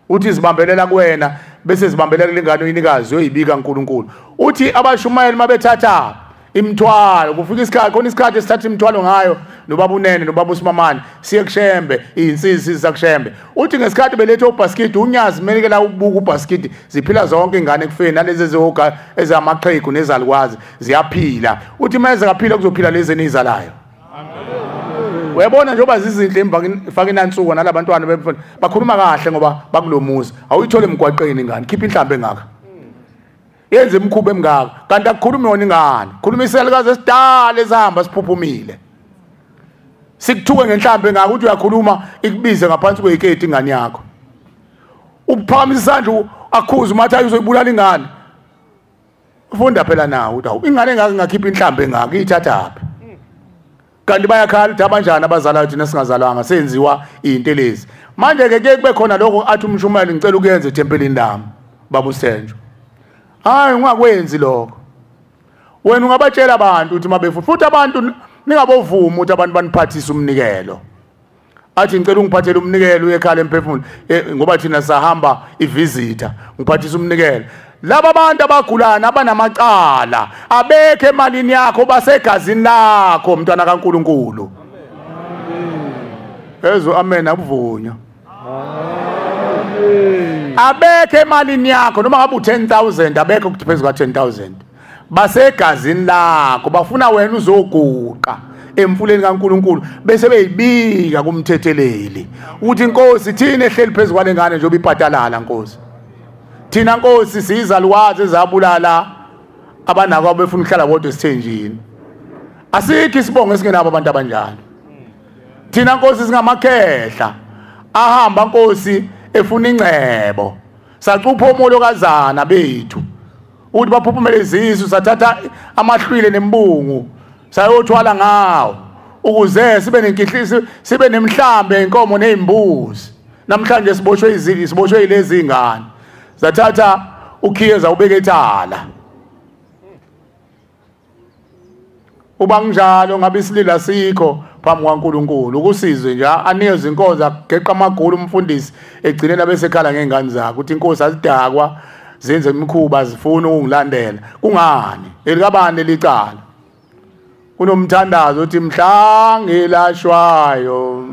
Uthi zibambelela kuwena bese zibambelela lengane uyinikazi uyoyibika uNkulunkulu. Uthi abashumayeli mabethatha imithwalo, kufika isikhathi khona isikhathi esithatha imithwalo ngayo nobaba unene nobaba usimamane siye kushembe, izinsizwa zakushembe. Uthi ngesikhathi belethe ubhaskidi unyazi meleke la ubuka ubhaskidi, ziphila zonke ingane ekufeni nalezi ezihoga ezamaqhegu nezalukwazi ziyaphila. Uthi manje kaphila kuzophila lezi enizalayo. Uyabona njengoba zizinhle ifaka inansuko nalabantwana bakhuluma kahle ngoba bakulomuzi. Awuyithole emgwaqeni ingane, khipha inhlambe engaka, yenze imikhuba emingaka, kanti akukhulumi yona ingane, khuluma iselukazi esidala esihamba siphuphumile. Sikuthuke ngenhlambe engaka uthi uyakhuluma ikubize ngaphansi kweyiketi ingane yakho. Uphakamisa isandla akhuze umathi uzoyibulala ingane. Ufunda phela nawe uthi awu ingane engaka ingakhipha inhlambe engaka iyithathaphi? Kanti bayakhala ukuthi abanjani abazalayo thina singazalwanga senziwa izinto lezi. Manje ke kuye kube khona lokho athi umshumayeli ngicela ukuyenza ethempelini lami baba uSenjo. Hayi ungakwenzi lokho. Wena ungabatshela abantu ukuthi mabefuna, futhi abantu ningabovuma ukuthi abantu baniphathise umnikelo. Athi ngicela ungiphathele umnikelo uyekhala emphefumulo ngoba thina sahamba ivisita, ngiphathise umnikelo. Laba abantu abagulana abanamacala abekho emalini yakho, basegazini lakho mntwana kaNkuluNkulu. Ezo amen akuvunywa. Amen. Abekho emalini yakho noma ngabe u10,000 abekho kuphezulu ka 10,000. Basegazini lakho, bafuna wena uzoguqa emfuleni kaNkuluNkulu bese beyibika kumthetheleli ukuthi inkosi thina ehleli phezulu kwalengane njengoba ibhatalala Nkosi. Thina Nkosi siyizalukazi ezabulala abanako abefuna ukuhlala bodwa esithenjini. Asikho isibongo esingenabo abantu abanjalo. Thina Nkosi singamakhehla ahamba Nkosi efuna ingcebo. Sacupha omolokazana bethu ukuthi baphuphumele izisu, sathatha amahlwile nembungu sayothwala ngawo ukuze sibe nenkihlisi, sibe nemhlambe inkomo nezimbuzi. Namhlanje siboshwe izili, siboshwe ilezi ingane. Zathatha ukhiyeza ubeke ethala. Uba kunjalo ngabe isilila sikho phambi kwaNkuluNkulu ukusizwe nje anikeze inkonzo ageqa amagulu umfundisi egcinela bese ekhala ngezingane zakhe ukuthi inkosi azidakwa zenze imikhuba zifuna ukungilandela. Kungani elikabani lelicala? Kunomthandazo uthi mhla ngilashwayo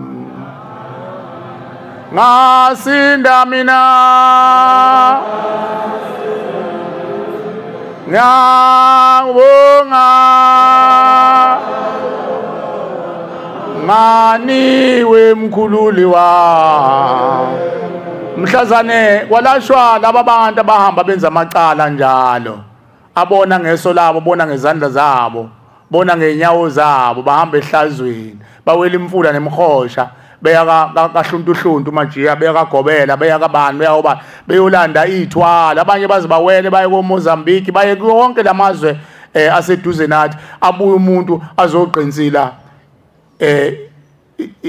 ngasinda mina ngiyabonga nganiwe mkhululi wa mhlazane kwalashwa laba bantu abahamba benza amacala njalo, abona ngeso labo, bona ngezandla zabo, bona ngeenyawo zabo, bahamba ehlazweni, bawela imfula nemhosha, beya kahluntuhluntu majiya, beya kagobela, beya kabani, beya obani, beyolanda ithwala. Abanye baze bawele baye koMozambique, baye konke lamazwe aseduze nathi. Abuye umuntu azogqinsila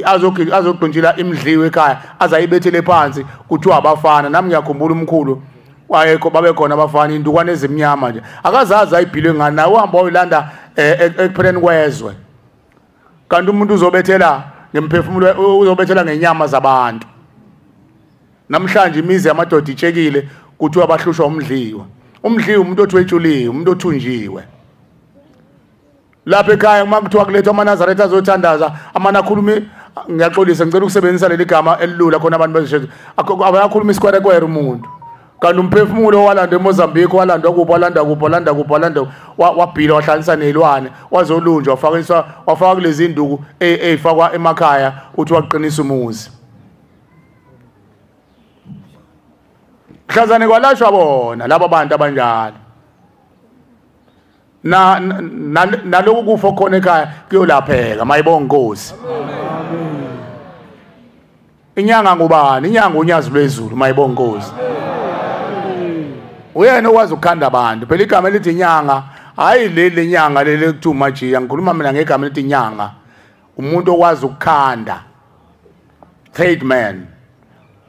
azogqintshila imidliwe ekhaya, azayibethele phansi kuthiwa abafana. Nami ngiyakhumbula umkhulu wayekho, babekhona abafana indukwane ezimnyama nje, akazazi ayibhilwe ngani naye, uhamba uyolanda ekupheleni kwezwe. Kanti umuntu uzobethela ngemphefumulo, uzobethela ngenyama zabantu. Namhlanje imizi yamadoda itshekile, kuthiwa abahlushwa umdliwa. Umdliwa umuntu othwetshuliwe, umuntu othunjiwe. Lapha ekhaya uma kuthiwa kulethwa amaNazaretha azothandaza, amane akhuluma Ngiyaxolisa, ngicela ukusebenzisa leli gama elilula khona abantu bezisheshe. Abayakhuluma isikwerekwere umuntu. Kanti umphefumulo walandwa eMozambique, walandwa kuphi, walanda kuphi, walanda kuphi, walanda wabhila, wahlanganisa nezilwane, wazolunjwa, wafakiswa, wafakwa kulezi induku ey'fakwa emakhaya uthi waqinisa umuzi. Mhlazane kwalashwa bona laba bantu abanjalo. Na naloku kufa khona ekhaya kuyolapheka, mayibonga Nkosi. Inyanga ngubani? Inyanga unyazi lwezulu, mayibonga Nkosi. Uyena okwazi ukukhanda abantu. Phela igama elithi inyanga, hayi leli nyanga leli ekuthiwa uMajiya, ngikhuluma mina ngegama elithi inyanga. Umuntu okwazi ukukhanda. Tradesman.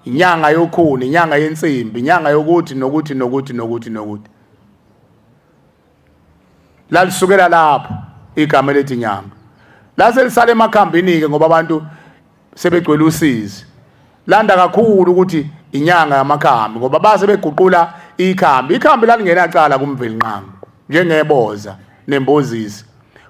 Inyanga yokhuni, inyanga yensimbi, inyanga yokuthi nokuthi nokuthi nokuthi nokuthi. Lalisukela lapho igama elithi inyanga. Lase lisale emakhambini ke ngoba abantu sebegcwele usizi. Landa kakhulu ukuthi inyanga yamakhambi ngoba base beguqula ikhambi. Ikhambi lalingenacala kuMvelinqangi njengeboza nembozisi.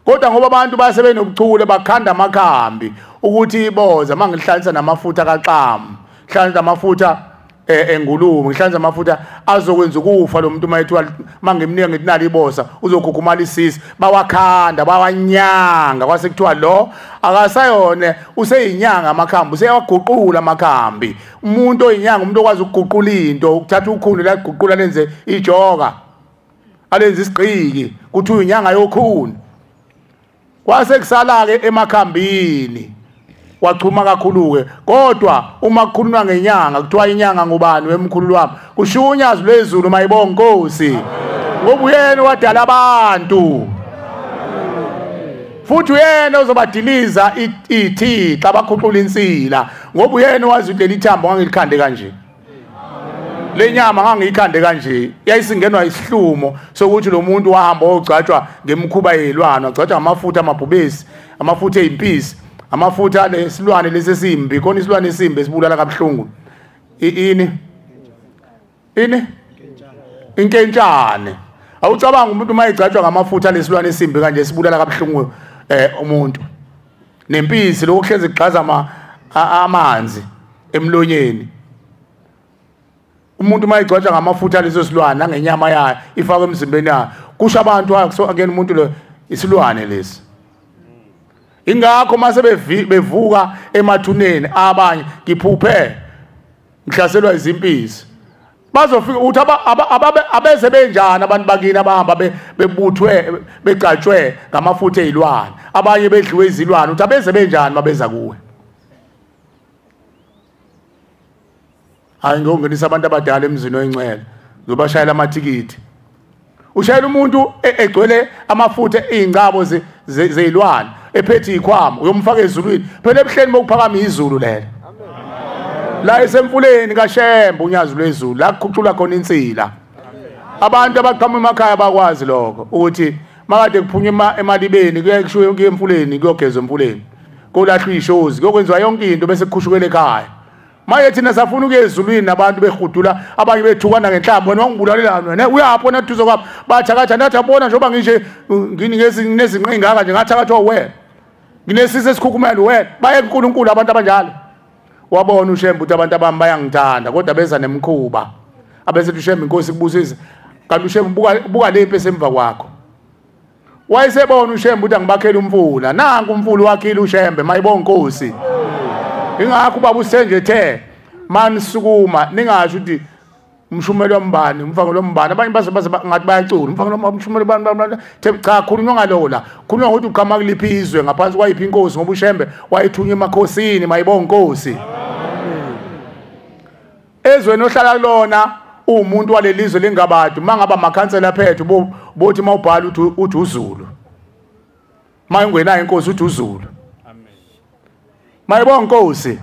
Kodwa ngoba abantu base benobuchule bakhanda amakhambi ukuthi iboza mangihlanganisa namafutha kaxamu, hlanganisa amafutha engulube, ngihlanganisa amafutha azokwenza ukufa lo muntu mayethiwa mangimnika ngithi nali iboza uzokhukhumala isisi. Bawakhanda bawanyanga, kwase kuthiwa lo akasayona, useyinyanga amakhambi, useyaguqula amakhambi. Umuntu oyinyanga umuntu okwazi ukuguqula into, ukuthatha ukhuni la guqula lenze ijoka, alenze isigqiki, kuthiwa inyanga yokhuni. Kwase kusala ke emakhambini wachuma kakhulu ke. Kodwa uma kukhulunywa ngenyanga kuthiwa inyanga ngubani wemkhulu wami, kushiwo unyazi lwezulu, mayibonga Nkosi. Ngoba uyena wadala abantu, futhi uyena ozobadiliza ithixo abakhuqula insila, ngoba uyena owazi ukuthi leli thambo ngangilikhande kanje, le nyama ngangiyikhande kanje. Yayisingenwa isihlumo sokuthi lo muntu wahamba ogcatshwa ngemikhuba yelwana, wagcatshwa ngamafutha amabhubesi, amafutha eyimpisi, amafutha lesilwane lesi esimbi. Khona isilwane esimbi esibulala kabuhlungu, ini ini inkentshane. Awucabanga umuntu uma egcatshwa ngamafutha lesilwane esimbi kanje sibulala kabuhlungu umuntu. Nempisi lokho kuhlezi kugxaza amanzi emlonyeni. Umuntu uma egcatshwa ngamafutha leso silwane nangenyama yayo ifakwe emzimbeni yayo, kusho abantu akuyena umuntu lo, isilwane lesi. Ingakho mase bevuka emathuneni abanye, ngiphuphe ngihlaselwa izimpisi, bazofika ukuthi abeze benjani abantu bakini abahamba bebuthwe begcatshwe ngamafutha ezilwane, abanye bedliwe izilwane, ukuthi abeze benjani mabeza kuwe. Hayi, ngiyongenisa abantu abadala emzini oyingcwele, ngizobashayela amathikithi. Ushayela umuntu egcwele amafutha izingcabo zezilwane, ephethe ikhwama, uyomfaka ezulwini. Phela ebuhleni bokuphakama izulu lelo. La esemfuleni kaShembe unyazi lwezulu, la kukhuculwa khona insila. Abantu abaqhamuka emakhaya bakwazi lokho, ukuthi makade kuphunywa emalibeni kuye kushiwe kuye emfuleni, kuyogezwa emfuleni, kulahlwa ishozi, kuyokwenziwa yonke into bese kukhushukelwe ekhaya. Maye thina safuna ukuya ezulwini nabantu behudula, abanye bethukana ngenhlamba, wena wangibulalelani wena, uyaphi wena duze kwami, bathakatha nathi abona njengoba ngisho nginezinqe ingaka nje ngathakathwa wena, nginesisi esikhukhumele wena. Baye kuNkulunkulu abantu abanjalo. Wabona uShembe ukuthi abantu abami bayangithanda, kodwa beza nemikhuba. Abesethi uShembe, inkosi kubusise, kanti uShembe buka lempi esemva kwakho. Wayesebona uShembe ukuthi angibakhele umfula, nanku umfula wakhile uShembe, mayibonga Nkosi. Ingakho ubaba uSenje ethe manisukuma ningasho ukuthi umshumelo wambani, umfangelo wambani, abanye baze ngathi bayacula umfangelo wamshumelo bani, cha, khulunywa ngalowo la, khulunywa ngokuthi uqhamuka kuliphi izwe, ngaphansi kwayiphi inkosi, ngoba uShembe wayethunywa emakhosini, mayibonga Nkosi. Ezweni ohlala kulona uwumuntu walelizwe lengabadi, mangaba amakhansela aphethe bothi mawubhala uthi uZulu, mayingenayo inkosi uthi uZulu. Mayibonga Nkosi.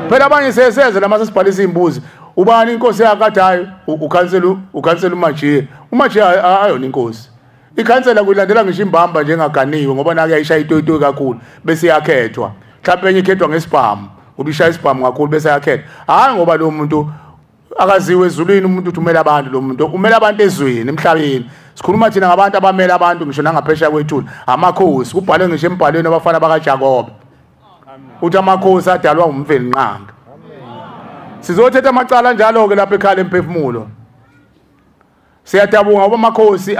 Phela abanye seseze lama sesibhalisa izimbuzi, ubani inkosi yakade? Hayi, ukhansela uMajiya. uMajiya ayona inkosi. Ikhansela kuyilandela ngisho imbamba njengaganiwe, ngoba nake yayishaya itoyitoyi kakhulu bese iyakhethwa. Mhlawumbe enye ikhethwa ngesibhamu, ngoba ishaya isibhamu kakhulu bese yakhethwa. Hayi, ngoba lo muntu akaziwe ezulwini, umuntu uthi umela abantu, lo muntu umela abantu ezweni emhlabeni. Sikhuluma thina ngabantu abamela abantu ngisho nangaphesheya kwethuna, amakhosi. Kubhalwe ngisho embhalweni abafana bakaJakobe. Uthi amakhosi adalwa uMvelinqangi. Sizothetha amacala njalo ke lapha ekhaya lemphefumulo. Siyadabuka ngoba amakhosi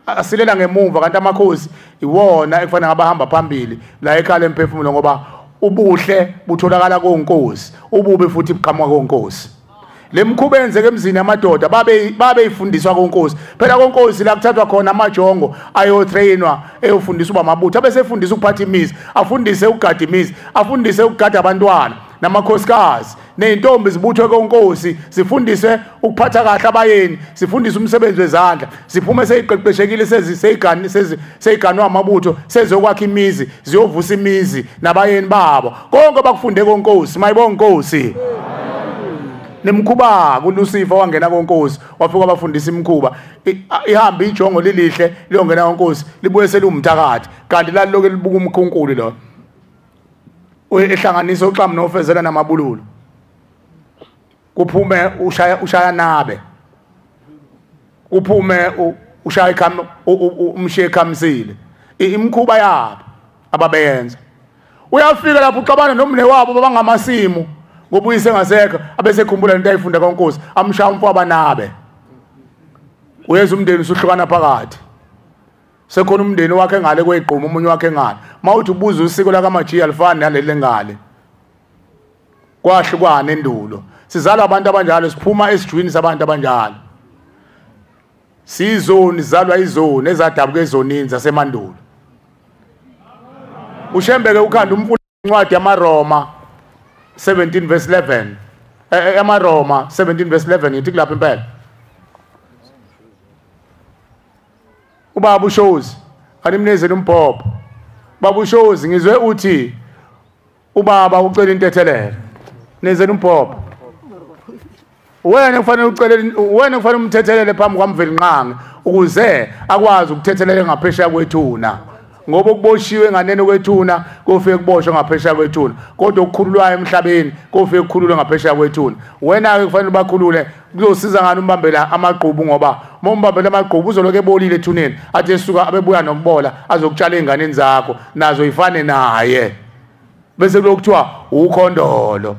asilela ngemuva, kanti amakhosi iwona ekufanele abahamba phambili la ekhaya lemphefumulo, ngoba ubuhle butholakala konkosi, ububi futhi buqhamuka konkosi. Lemkhuba enzeke emzini yamadoda babe ifundiswa konkosi. Phela konkosi la kuthathwa khona amajongo ayotrainwa, eyofundiswa uba amabutho, abesefundisa ukuphatha imizi, afundise ukugada imizi, afundise ukugada abantwana namakhosikazi nezintombi zibuthwe konkosi, zifundiswe ukuphatha kahle abayeni, zifundiswe umsebenzi wezandla, ziphume seyiqeqeshekile, seyiganwa amabutho, sezokwakha imizi, ziyovusa imizi nabayeni babo. Konke bakufunde konkosi. Mayibonga inkosi. Nemkhuba kuLucifer wangena konkosi, wafika abafundisa imkhuba. Ihamba ijongo lilihle liyongena konkosi, libuye selumthakathi, kanti laloke libuka umkhunkulu lo ehlanganisa uxamu nofezela namabululu, kuphume ushaya nabe, kuphume ushaya umshiye ekhamisile. Imkhuba yabo ababeyenza. Uyafika lapho uxabana nomne wabo babangamasimu, ngoba uyise ngasekho, abesekhumbula into ayifunda konkosi, amshaya umfo abanabe. Uyeza umndeni usuhlukana phakathi. Sekhona umndeni wakhe ngale kwegquma, omunye wakhe ngale. Mawuthi ubuza usiko lakaMajiya alifani naleli ngale. Kwahlukana endulo. Sizalwa abantu abanjalo, siphuma esijwini sabantu abanjalo. Sizoni, sizalwa izoni ezadabuka ezonini zasemandulo. Ushembeke ukhanda umfula incwadi yamaRoma 17 verse 11. AmaRoma 17 verse 11 ngithi kulapha impela. Ubaba uShozi animnezele umbhobho. Baba uShozi, ngizwe uthi ubaba ucela intethelelo. Nezele umbhobho. Wena kufanele ucele, wena kufanele umthethelele phambi kwaMvelinqangi ukuze akwazi ukuthethelela ngaphesheya kwethuna. Ngoba ukuboshiwe nganeno kwethuna kofike kuboshwe ngaphesheya kwethuna, kodwa ukukhululwayo emhlabeni kofike kukhululwe ngaphesheya kwethuna. Wena ke kufanele ubakhulule. Kuzosiza ngani umbambela amagqubu, ngoba uma umbambela amagqubu uzoloke ebolile ethuneni, athi esuka abebuya nokubola azokutshala ey'nganeni zakho nazo ifane naye, bese kulokuthiwa ukhondolo,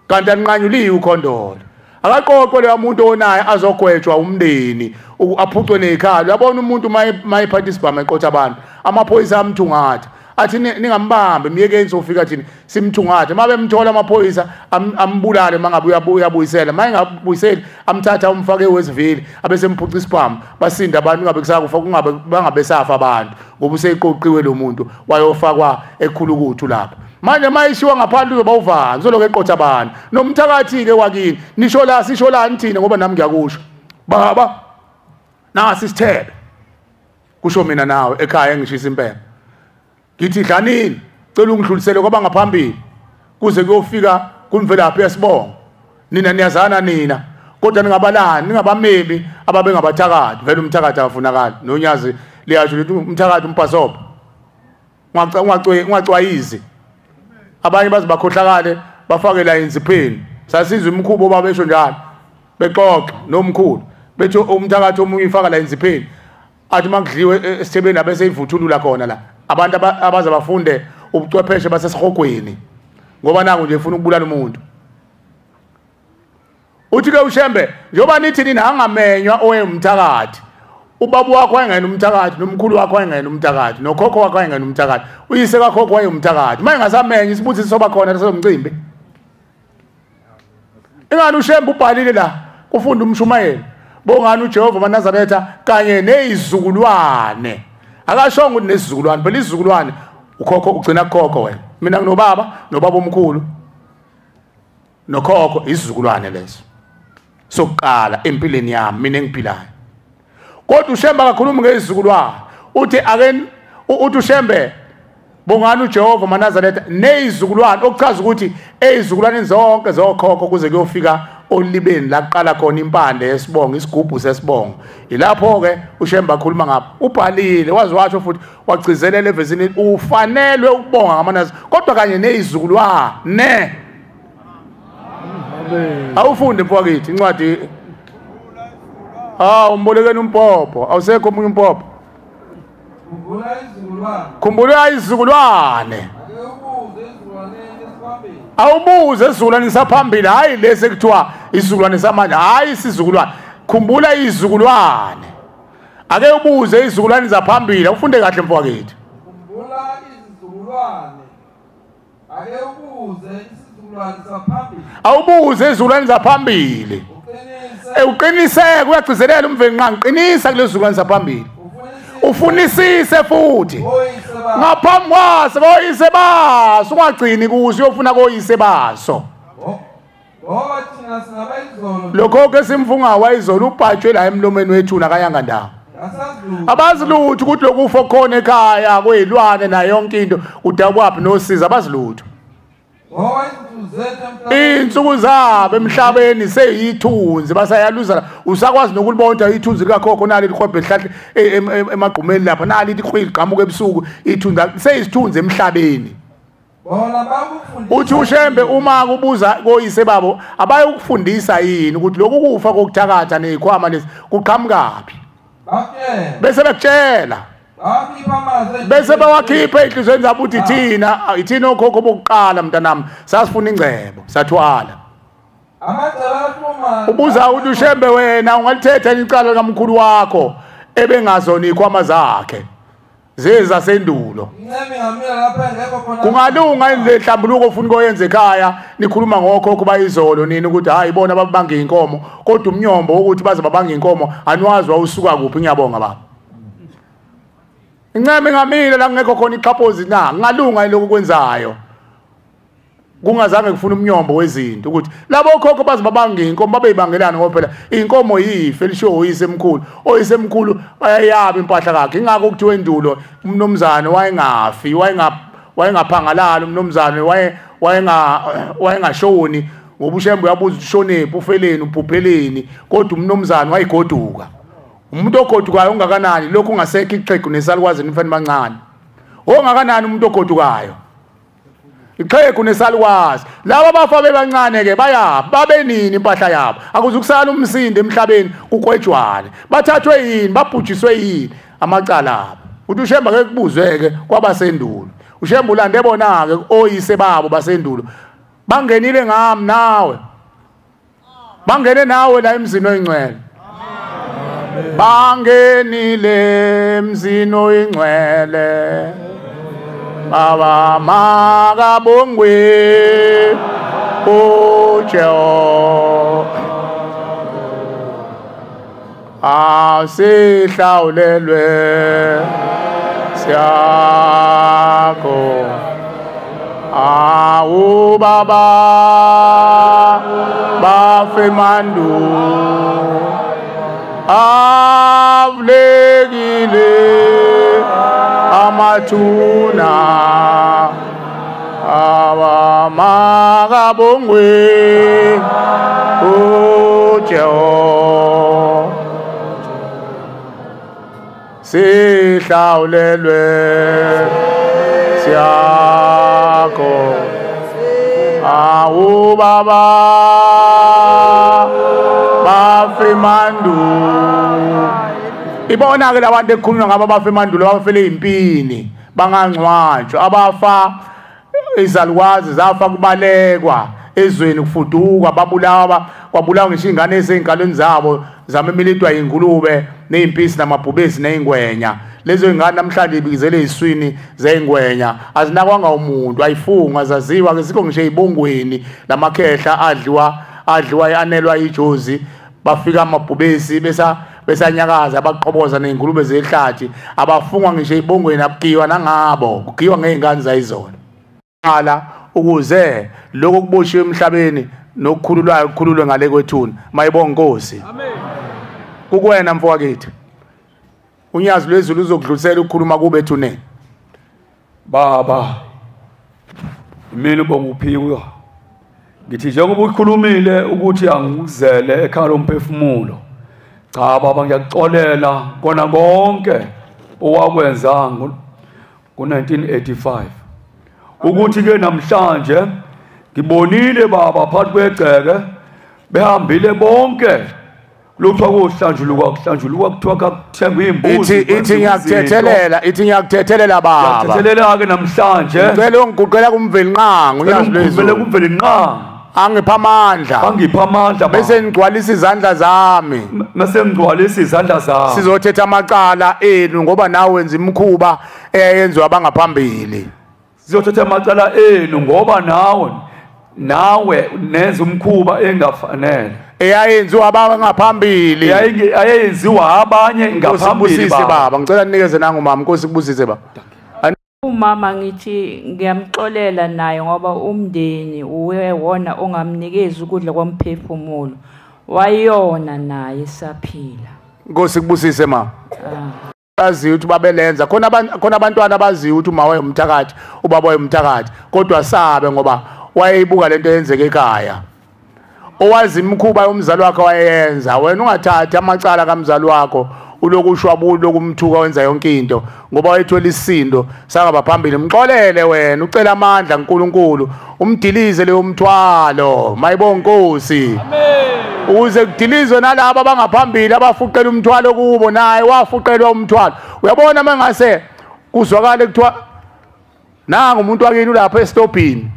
kanti anqanyuliwe ukhondolo. Akaqoqwe leyo muntu onaye azogwetshwa umndeni, aphucwe nezikhala. Uyabona umuntu mayephatha isibhamu eqotha abantu, amaphoyisa amthungatha, athi ningambambi, myekeni sofika thina simthungathe. Mabe emthola amaphoyisa ambulale, mangabe uyabuyisela, mayengabuyiseli amthatha umfake ewesivili, abese emphuca isibhamu, basinda abantu, kungabe kusakufa, kungabe bangabe safa abantu, ngoba useqoqiwe lo muntu wayofakwa ekhulukuthu lapha. Manje mayishiwa ngaphandle uzoba uvanzi, uzoloku eqotha abantu. Nomthakathi ke wakini, nisho la sisho la nithina, ngoba nami ngiyakusho. Baba, nasi isithebe. Kusho mina nawe ekhaya engishisa impela. Ngithi dlanini, cela ungidlulisele kwabangaphambili kuze kuyofika kumvelaphi yesibongo. Nina niyazana nina, kodwa ningabalani, ningabameli ababengabathakathi. Vele umthakathi akafunakali. Nonyazi liyasho lithi umthakathi umbhasobha. Ungacwayizi. Abanye baze bakhohlakale bafake la inzipheni. Sasizwe imkhubo babesho njalo, bexoxa nomkhulu bethi umthakathi omunye ifaka la inzipheni, athi makudliwe esithebeni abese ivuthulula khona la. Abantu abaze bafunde ubuchwepheshe basesihogweni, ngoba nangu nje ufuna ukubulala umuntu. Uthi ke uShembe, njengoba nithi nina angamenywa oyemthakathi, ubaba wakho wayengena umthakathi, nomkhulu wakho wayengena umthakathi, nokhokho wakho wayengena umthakathi, uyise kakhokho wayengumthakathi. Manje ngasamenye isibuthi soba khona lesomcimbi. Ingani uShembe ubhalile la kufunda umshumayeli, bongani uJehova maNazaretha kanye nezizukulwane. Akashongo ukuthi nesizukulwane, phela isizukulwane ukhokho ugcina kukhokho wena. Mina nginobaba, nobaba omkhulu nokhokho, isizukulwane leso sokuqala empilweni yami mina engiphilayo. Kodwa uShembe akakhulumi ngezizukulwane, uthi ake uthi uShembe bongani uJehova maNazaretha nezizukulwane, okuchaza ukuthi ezizukulwaneni zonke zokhokho kuze kuyofika olibeni la kuqala khona impande yesibongo, isigubhu sesibongo. Ilapho ke uShembe akhuluma ngapha, ubhalile wazi washo futhi wagcizelela evesini, ufanelwe ukubonga ngamaNazaretha kodwa kanye nezizukulwane. Awufunde mfowethu incwadi. Ah, umbolekeni umbhobho, awusekho omunye umbhobho. Khumbula izizukulwane. Awubuze esizukulwaneni saphambili, hayi lesi ekuthiwa isizukulwane samanje, hayi isizukulwane. Khumbula izizukulwane. Ake ubuze izizukulwane zaphambili, ufunde kahle mfowethu. Khumbula izizukulwane. Ake ubuze isizukulwane saphambili. Awubuze izizukulwane zaphambili. Uqiniseke, uyagcizelela uMvelinqangi, qinisa kulezi zizukulwane zaphambili. Ufunisise futhi ngaphambi kwaso koyise baso, ungagcini kuso uyofuna koyise baso. Ngoba thina singabayizolo. Lokho ke simfunga wayizolo ubhajwe la emlomeni wethu nakayanga ndawo. Abazi lutho ukuthi lokufo khona ekhaya kwezilwane nayo yonke into udakwaphi nosiza, abazi lutho. Insuku zabo emhlabeni seyithunzi, basayaluza. Usakwazi nokulibona ithunzi likakhokho nali likhwebhe lihlahle emagqumeni lapha, nali lithi liqhamuka ebusuku, ithunzi seyisithunzi emhlabeni. Uthi uShembe uma kubuza koyise babo abayokufundisa yini ukuthi lokhu kufa kokuthakatha nezikhwama lezi kuqhamukaphi, bese bekutshela, bese bawakhipha enhlizweni zabo ukuthi thina ithina okhokho bokuqala mntanami sasifuna ingcebo sathwala. Ubuza uthi uShembe wena ungalithetha icala likamkhulu wakho ebengazona izikhwama zakhe zezasendulo? Kungalunga le nhlambuluko ofuna ukuyenza ekhaya, nikhuluma ngokhokho bayizolo nini ukuthi hayi bona babanga inkomo, kodwa umnyombo ukuthi baze babanga inkomo aniwazi wawusuka kuphi. Ngiyabonga baba. Incema ngamile la ngekho khona ixhaphozi na, ngalunga lokho kwenzayo kungazange kufuna umnyombo wezinto ukuthi labo khokho baze babanga inkomo babeyibangelana, ngoba phela inkomo yife elisho oyise emkhulu, oyise emkhulu bayayaba impahla kakhe. Ingakho kuthiwa endulo umnomzane wayengafi, wayengaphangalala umnomzane, wayengashoni ngoba uShembe uyabuza ukuthi ushonephi, ufeleni, uphupheleni, kodwa umnomzane wayigoduka. Umuntu ogodukayo ungakanani? Lokhu ungasekho ixhegu nesalukwazi nifani bancane. Ongakanani umuntu ogodukayo? Ixhegu nesalukwazi. Laba abafa bebancane ke baya babe nini impahla yabo? Akuzukusala umsindo emhlabeni kukwejwane. Bathathwe yini? Babhujiswe yini? Amacala abo. Uthi uShembe ake kubuzwe ke kwabasendulo. uShembe ulande bona ke oyise babo basendulo. Bangenile ngami nawe. Bangene nawe la emzini oyingcwele. Bangenile emzini oyingcwele, Baba makabongwe uJehova, asihlawulelwe siyakho. Awu baba bafe mandulo, avulekile amathuna, awamakabongwe uJehova, sihlawulelwe siyakho. Awu baba bafe mandulo. Ibona ke labantu ekukhulunywa ngabo abafa emandulo, abafele impini bangangcwatshwa, abafa izalukwazi zafa kubalekwa ezweni kufudukwa, babulawa, kwabulawa ngisho ingane esezinkalweni zabo zamemilitwa ingulube nezimpisi namabhubesi nezingwenya. Lezo ingane namhlanje ibikizele eziswini zengwenya, azinakwanga umuntu, ayifungwa, azaziwa ke, sikho ngisho ezibongweni lamakhehla adliwa anelwa ijozi, bafika amabhubesi besanyakaza abaqoboza nezingulube zehlathi, abafungwa ngisho ezibongweni, abugiwa nangabo, kugiwa ngezingane zayizolo. Qala ukuze lokho kuboshiwe emhlabeni nokukhululwayo kukhululwe ngale kwethuna. Mayibonga Nkosi. Amen. Kukwena mfowethu. Unyazi lwezulu uzokudlulisela ukukhuluma kube ethuneni. Baba, mina ubonga uphiwe. Ngithi njengoba ukhulumile ukuthi angikuzele ekhaya lomphefumulo. Cha baba, ngiyakuxolela kona konke owakwenza ngo-1985. Ukuthi ke namhlanje ngibonile baba phakathi kwegceke behambile bonke Lokuthiwa kohlanjulukwa kuhlanjulukwa kuthiwa kakuthengwa imbuzi. Ithi ngiyakuthethelela, ithi ngiyakuthethelela baba. Ngiyakuthethelela ke namhlanje. Ngicela ungiguqela kuMvelinqangi, uNyazi lwezulu. KuMvelinqangi. Angipha amandla. Angipha amandla. Bese ngigcwalisa izandla zami. Bese ngigcwalisa izandla zami. Sizothetha amacala enu ngoba nawe wenza imikhuba eyenziwa abangaphambili. Sizothetha amacala enu ngoba nawe nenza umkhuba engafanele. Eyayenziwa abangaphambili. Eyayenziwa abanye ngaphambili baba. Ngicela ninikeze nangu mama, Nkosi kubusise baba. Umama ngithi ngiyamxolela naye ngoba umndeni uwe wona ongamnikezi ukudla kwamphefumulo. Wayona naye saphila. Nkosi kubusise mama. Baziyo ukuthi babelenza khona abantwana abaziyo ukuthi uma wayemthakathi ubaba wayemthakathi kodwa sabe ngoba wayeyibuka lento eyenzeka ekhaya. Owazi imikhuba yomzali wakhe wayeyenza, wena ungathathi amacala kamzali wakho ulokushwabula lokumthuka wenza yonke into ngoba wayethola isindo sangaba phambili. Mxolele wena, ucela amandla kuNkulunkulu, umdilize leyo mthwalo. Mayibonga Nkosi. Amen. Ukuze kudilizwe nalabo abangaphambili abafuqela umthwalo kubo, naye wafuqelwa umthwalo. Uyabona mangase kuzwakale kuthiwa nanga umuntu wakini ulapha estopini,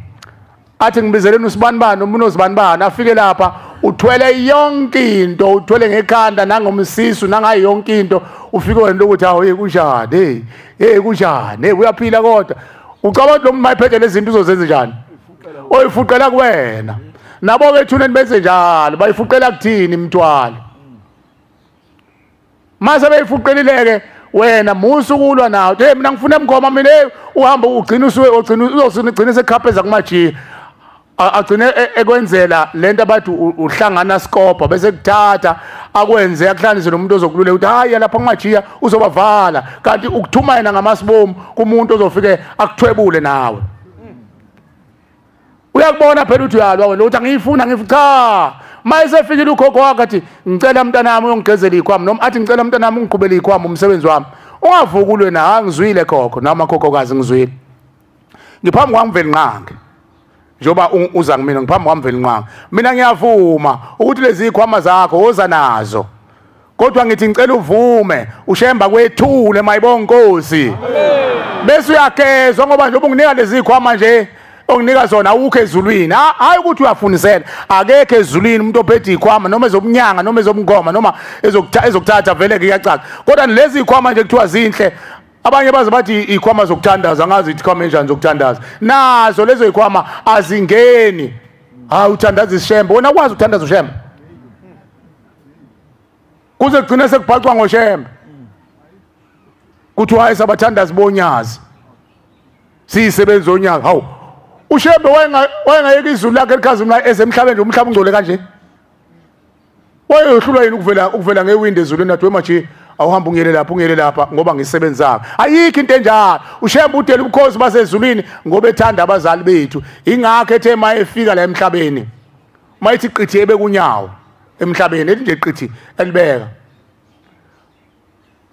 athi ngibizeleni usibanibani umuntu ozibanibani, afike lapha uthwele yonke into, uthwele ngekhanda nangomsisu nangayo yonke into, ufike wena ukuthi hawu hey kunjani, hey kunjani, hey uyaphila kodwa ucabanga ukuthi lo muntu mayiphethe lezi zinto uzozenza njani? Oyifuqela kuwena. Nabo ke ethuneni benze njalo, bayifuqela kuthini imithwalo. Mase beyifuqelileke wena musu kulwa nawo. Hey mina ngifuna emngoma mina, uhamba ugcina usuke ugcina uzogcina sekhapheza kumajiya. Agcine ekwenzela lento abathi uhlangana scope bese kuthatha akwenze akuhlanganise nomuntu ozokululeka ukuthi hayi lapha kumajiya uzobavala, kanti ukuthuma yena ngamasibomu kumuntu ozofike akuthwebule nawe. Uyakubona phela ukuthi uyalwa wena uthi angiyifuna ngifuna, cha. Mayesefikile ukhokho wakhe athi ngicela mntanami uyongigezela ikhwama, noma athi ngicela mntanami ungiqhubele ikhwama umsebenzi wami, ungavuki ulwe na, ngizwile khokho noma khokhokazi ngizwile, ngiphambi kwaMvelinqangi njengoba uza kumina, ngiphambi kwaMvelinqangi mina ngiyavuma ukuthi lezi ikhwama zakho woza nazo, kodwa ngithi ngicela uvume ushemba kwethule. Mayibonga Nkosi. Bese uyagezwa ngoba njengoba unginika lezi ikhwama nje onginika zona awukho ezulwini. Hayi ukuthi uyafunisela, akekho ezulwini umuntu ophethe ikhwama noma ezobunyanga noma ezobungoma noma ezokuthatha, vele kuyacaca. Kodwa lezi ikhwama nje kuthiwa zinhle, abanye baze bathi ikhwama zokuthandaza, angazi ikhwama enjani zokuthandaza, nazo lezo ikhwama azingeni. Hayi uthandaza isishembe, wena ukwazi ukuthandaza ushembe kuze kugcine sekubhacwa ngoshembe, kuthiwa hayi sabathandazi bonyazi, siyisebenzi onyazi. Hawu ushembe wayengayeka izulu lakhe likhazimula ezemhlabeni, umhlaba ungcole kanje, wayehlulwa yini ukuvela ngewindi ezulwini athi wemaji awuhamba ungiyele lapha ungiyele lapha ngoba ngisebenzaka. Ayikho into enjalo. Ushembe udela ubukhosi basezulwini ngoba ethanda abazali bethu, ingakho ethe mayefika la emhlabeni mayithi qithi ebekunyawo emhlabeni, ethi nje qithi elibeka,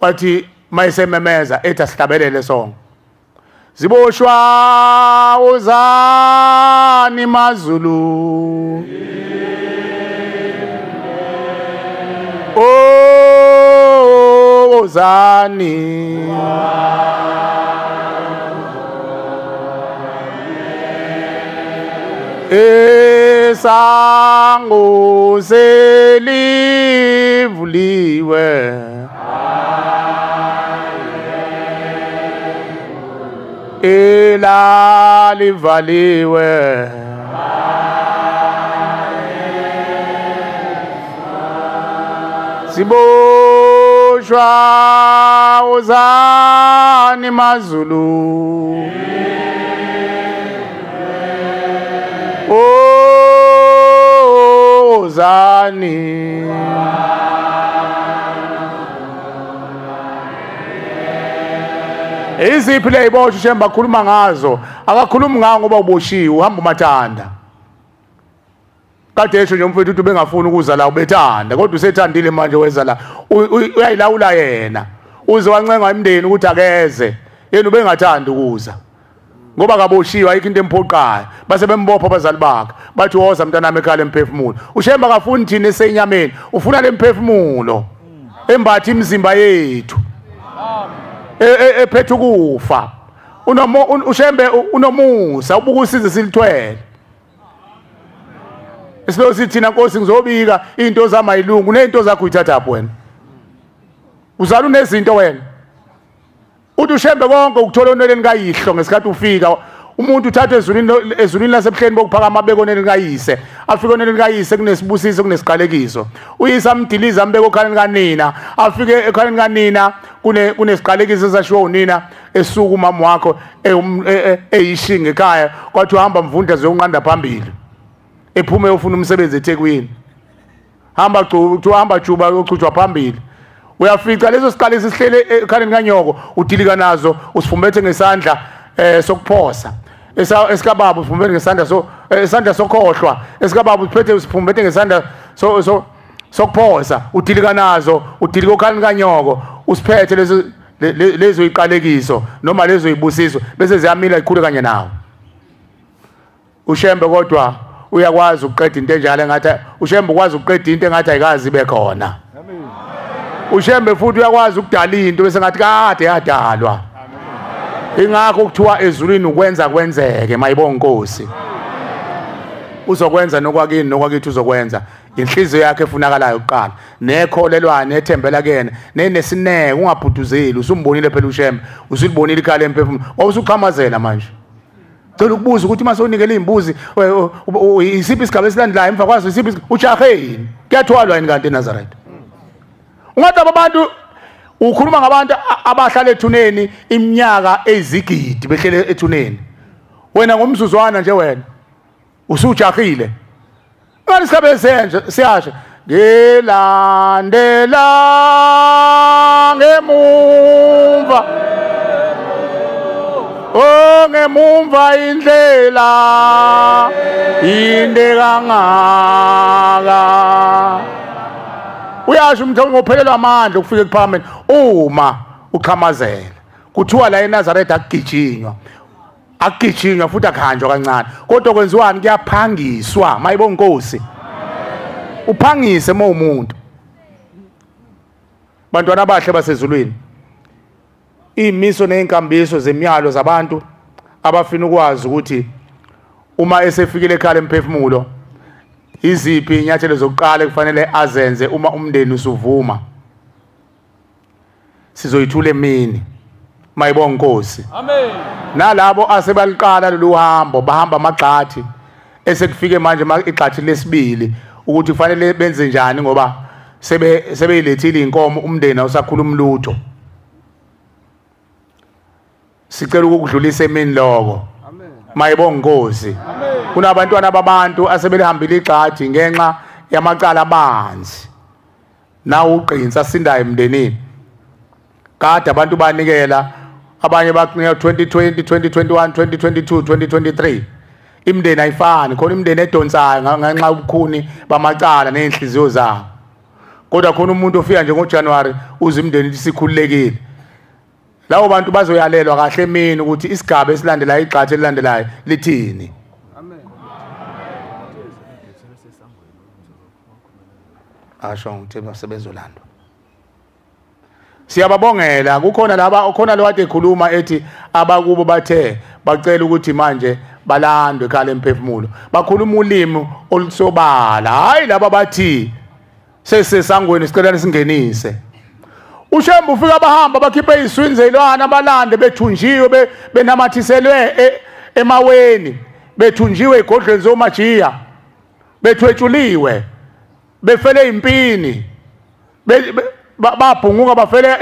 wathi mayisememeza ethi asihlabelele sonke, ziboshwa uzani maZulu, oh uzani isango selivuliwe, elalivaliwe, siboshwa uzani maZulu, oh uzani. Iziphi leziboshwa uShembe akhuluma ngazo? Akakhulumi ngawo ngoba uboshiwe, uhamba umathanda. Kade esho nje umfethu ukuthi ubengafuni ukuza la, ubethanda, kodwa usethandile manje weza la. Uyayilawula yena. Uze wancengwa imndeni ukuthi akeze. Yena ubengathandi ukuza. Ngoba kaboshiwe ayikho into emphoqayo. Base bembopha abazali bakhe. Bathi woza mntanami ekhaya lemphefumulo. uShembe akafuni thina esenyameni, ufuna lemphefumulo. Embatha imizimba yethu. Ephethe ukufa. uShembe unomusa, ubuka usizi silithwele. Isilo sithi thina Nkosi ngizobika into zami ayilungu, nezinto zakho uyithatha wena. Uzala unezinto wena. Uthi uShembe konke ukuthola oneleni kayihlo ngesikhathi ufika. Umuntu uthathwe ezulwini lasebuhleni bokuphakama abeke oneleni kayise. Afike oneleni kayise kunesibusiso kunesiqalekiso. Uyise amdiliza ambeke okhaleni kanina. Afike ekhaleni kanina kunesiqalekiso esashiwo unina esuka umama wakho eyishinga ekhaya kwathi uhamba mvundla ziyonqanda phambili. Ephume ufuna umsebenzi eThekwini. Hamba hamba juba uyochujwa phambili. Uyafica leso siqalisi sihlele ekhaleni kanyoko, udilika nazo usifumbethe ngesandla sokuphosa. Esikababa usifumbethe ngesandla isandla sokhohlwa, esikababa usiphethe usifumbethe ngesandla sokuphosa, udilika nazo, udilika okhaleni kanyoko, usiphethe lezo lezo iqalekiso noma lezo ibusiso bese ziyamila ikhule kanye nawo. uShembe kodwa uyakwazi ukuqeda into enjalo engathi uShembe ukwazi ukuqeda into engathi ayikazi ibe khona. uShembe futhi uyakwazi ukudala into bese ngathi kade yadalwa. Ingakho kuthiwa ezulwini ukwenza kwenzeke, mayibonga Nkosi. Uzokwenza nokwakini nokwakithi uzokwenza. Inhliziyo yakhe efunakalayo kuqala, nekholelwana ethembela kuyena, nenesineke, ungabhuduzeli. Usumbonile phela uShembe, usulibonile ikhala emphefumulo, wawusuxhamazela manje. Cela ukubuza ukuthi mase unikele imbuzi isiphi isigaba esilandelayo emva kwaso isiphi ujahe yini? Kuyathwalwa yini kanti eNazaretha? Ungathi abantu ukhuluma ngabantu abahlala ethuneni iminyaka ezigidi behlele ethuneni. Wena ngomzuzwana nje wena usujahile. Ngani isigaba esenje siyasho ngilandela ngemumva. Oh ngemumva indlela inde kangaka. Uyasho umuntu ngophelelwa amandla ukufika ekuphakameni uma uxhamazela. Kuthiwa la eNazaretha akugijinywa. Akugijinywa futhi akuhanjwa kancane. Kodwa kwenziwani? Kuyaphangiswa. Mayibonga Nkosi. Uphangise uma umuntu. Bantwana abahle basezulwini. Imiso nezinkambiso zemiyalo zabantu abafuna ukwazi ukuthi uma esefikile ekhaya lemphefumulo iziphi inyathelo zokuqala kufanele azenze uma umndeni usuvuma. Sizoyithula emini. Mayibonga Nkosi. Amen. Nalabo asebaliqala lolu hambo bahamba amagxathi esekufike manje igxathi lesibili ukuthi kufanele benze njani ngoba sebeyilethile inkomo umndeni awusakhuluma lutho. Sicela ukudlulisa emini lokho. Mayibonga Nkosi. Kunabantwana babantu asebelihambile igxathi ngenxa yamacala abanzi. Nawo uqinsa sindayo emndenini. Kade abantu banikela abanye bakunika 2020, 2021, 2022, 2023. Imndeni ayifani, khona imndeni edonsayo ngenxa yobukhuni bamacala nezinhliziyo zabo. Kodwa khona umuntu ofika nje ngoJanuary uze imndeni isikhululekile. Lawo bantu bazoyalelwa kahle emini ukuthi isigaba esilandelayo igxathu elilandelayo lithini. Asho ngithe basebezolandwa. Siyababongela kukhona laba okhona lo kade ekhuluma ethi abakubo bathe bacela ukuthi manje balandwe ekhaya lemphefumulo. Bakhuluma ulimi olusobala. Hayi laba bathi sesesangweni sicela singenise. uShembe ufika abahamba bakhiphe iziswini zezilwane abalande bethunjiwe benamathiselwe emaweni, bethunjiwe egodlweni zomajiya, bethwetshuliwe, befele impini, babhunguka bafele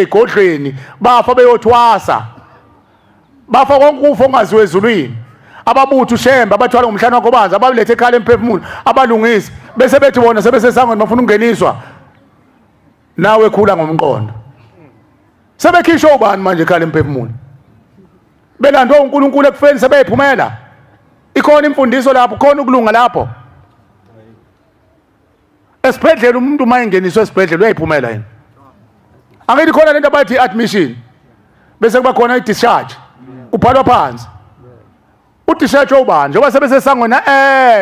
egodlweni, bafa beyothwasa, bafa konke ukufa okungaziwa ezulwini. Ababutha uShembe abathwala ngomhlane wakho banzi abalethe ekhaya lemphefumulo abalungisi bese bethi bona sebesesangweni bafuna ukungeniswa. Nawe khula ngomqondo. Sebekhishwa ubani manje ekhaya lemphefumulo? Belandwa uNkulunkulu ekufeni sebeyiphumela. Ikhona imfundiso lapho, khona ukulunga lapho. Esibhedlela umuntu uma engeniswe esibhedlela uyayiphumela yena. Angithi khona lento abathi admission. Bese kuba khona i-discharge. Kubhalwa phansi. Uthi ubani njengoba sebesesangweni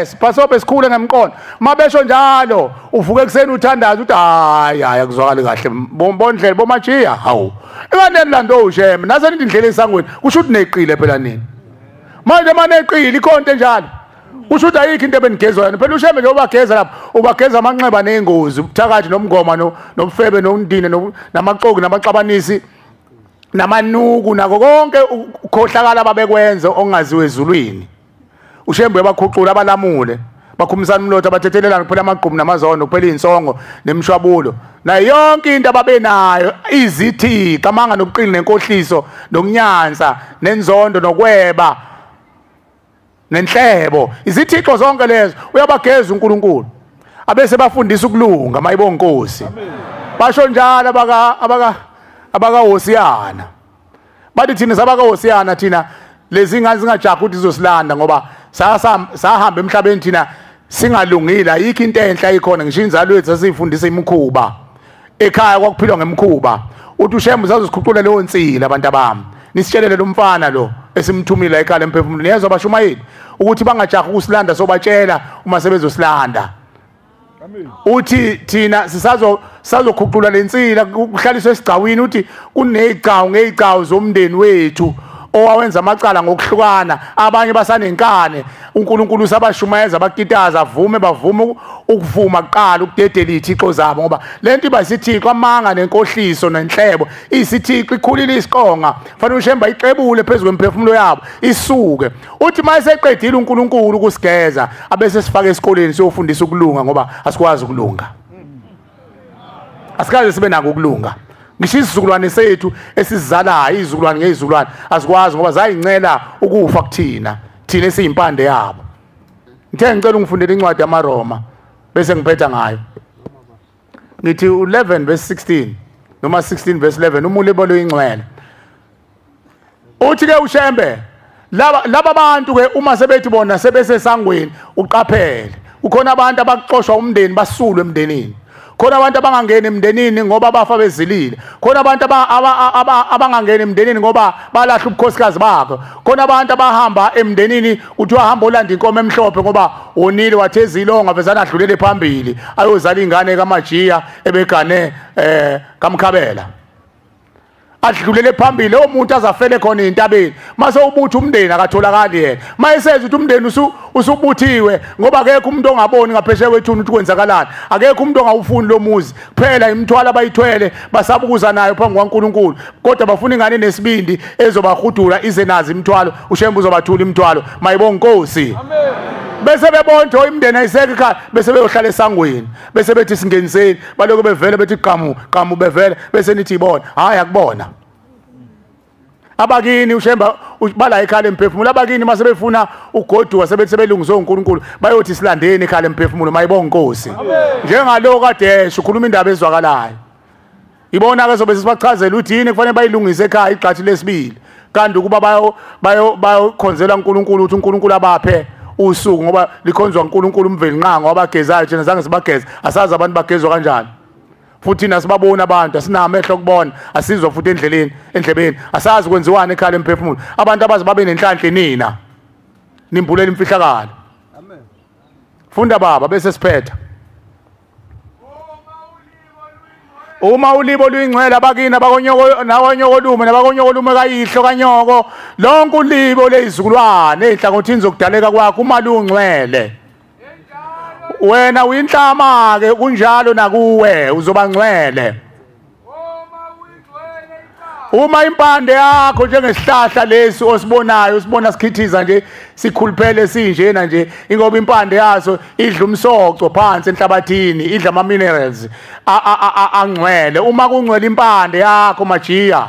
siphasobe esikhule ngemqondo mabesho njalo uvuke ekseni uthandaza uthi hayi hayi akuzwakali kahle bondlela bomajiya hawu ekaneni lando uShembe nase nithi indlela esangweni kusho ukuthi neqile phela nini manje maneqile ikhonto enjalo kusho ukuthi ayikho into ebenigezwa yona phela uShembe nje ubageza lapho ubageza amanxeba nezingozi ubuthakathi nomngoma nobufebe nondine namaxoki namaxabanisi namanuku nako konke ukhohlakala ababekwenza ongaziwe ezulwini. uShembe uyabakhuqula abalamule bakhumisana umlotha bathethelelana kuphela amagqumu namazondo kuphela insongo nemshwabulo nayo yonke into ababenayo izithixo amanga nobuqili nenkohliso nokunyansa nenzondo nokweba nenhlebo izithixo zonke lezo uyabageza uNkulunkulu abese bafundisa ukulunga mayibonga inkosi. Basho njalo abakaHosiyana bathi thina sabakaHosiyana thina lezi ngane singajaha ukuthi izosilanda ngoba sahamba emhlabeni thina singalungile ayikho into enhle ayikhona ngisho inzalo yethu sasifundisa imikhuba ekhaya kwakuphilwa ngemikhuba. Uthi uShembe uzazosikhuqula leyo nsila abantu abami nisitshelele lo mfana lo esimthumile ekhaya emphefumulweni niyezwa bashumayeli ukuthi bangajaha ukusilanda sobatshela uma sebezosilanda. Uthi thina sisazokhuqula lensila kuhlaliswe esigcawini uthi kunezigcawu ngezigcawu zomndeni wethu owawenza amacala ngokuhlukana abanye basanenkane uNkulunkulu usabashumayeza bakitaza avume bavume ukuvuma kuqala ukudedela izithixo zabo ngoba lento iba isithixo amanga nenkohliso nenhlebo isithixo ikhulile isiqonga fanele uShembe ayixebule phezulu kwemphefumulo yabo isuke. Uthi mayeseqedile uNkulunkulu ukusigeza abese sifake esikoleni siyofundisa ukulunga ngoba asikwazi ukulunga asikaze sibe nako ukulunga ngisho isizukulwane sethu esizalayo izizukulwane ngezizukulwane asikwazi ngoba zayincela ukufa kuthina thina esiyimpande yabo. Ngithe ngicela ungifundele incwadi yamaRoma bese ngiphetha ngayo ngithi 11 verse 16 noma 16 verse 11 umulebo loyingcwele. Uthi ke uShembe laba bantu ke uma sebethi bona sebesesangweni uqaphele ukhona abantu abaxoshwa umndeni basulwe emndenini khona abantu abangangeni emndenini ngoba bafa bezilile khona abantu abangangeni emndenini ngoba balahla ubukhosikazi bakho khona abantu abahamba emndenini kuthiwa hamba olanda inkomo emhlophe ngoba wonile watheza ilonga vezana adlulele phambili ayozala ingane kaMajiya ebegane kaMkhabela adlulele phambili lo muntu azafele khona entabeni mase ubutha umndeni akatholakali yena mayeseza ukuthi umndeni usubuthiwe ngoba akekho umuntu ongaboni ngaphesheya kwethuna ukuthi kwenzakalani akekho umuntu ongawufuni lo muzi kuphela imithwalo abayithwele basabukuza nayo phambi kwaNkulunkulu kodwa bafuna ingane nesibindi ezobahudula ize nazi imithwalo uShembe uzobathula imithwalo mayibonga inkosi. Bese bebona imindeni ayisekho ekhaya bese beyohlala esangweni bese bethi singeniseni baloko bevele bethi qamu qamu bevele bese nithi ibona hayi akubona abakini uShembe bala ekhaya emphefumulo abakini mase befuna ugoduka sebethi sebelungiswe uNkulunkulu bayothi silandeni ekhaya emphefumulo mayibonga inkosi. Njengaloko kadesha ukhuluma indaba ezwakalayo ibona ke sobe sibachazela ukuthi yini kufanele bayilungise ekhaya igxathi lesibili kanti ukuba bayokhonzela uNkulunkulu ukuthi uNkulunkulu abaphe usuku ngoba likhonzwa uNkulunkulu umvelinqango abagezayo thina zange sibageze asazi abantu bagezwa kanjani futhi thina sibabona abantu asinamehlo okubona asizwa futhi endleleni endlebeni asazi kwenziwani ekhaya emphefumulo abantu abazi babe nenhlanhla nina nimbulela imfihlakalo. Amen. Funda baba bese siphetha. Uma ulibo luyingcwele abakini abakonyoko nawonyokolume nabakonyokolume kayihlo kanyoko lonke ulibo lezizukulwane ezinhlangothini zokudaleka kwakho uma lungcwele wena uyinhlama ke kunjalo nakuwe uzoba ngcwele. Uma impande yakho njengesihlahla lesi osibonayo usibona sikhithiza nje sikhuluphele sinjena nje ingoba impande yaso idla umsoco phansi enhlabathini idla ama minerals angcwele. Uma kungcwele impande yakho majiya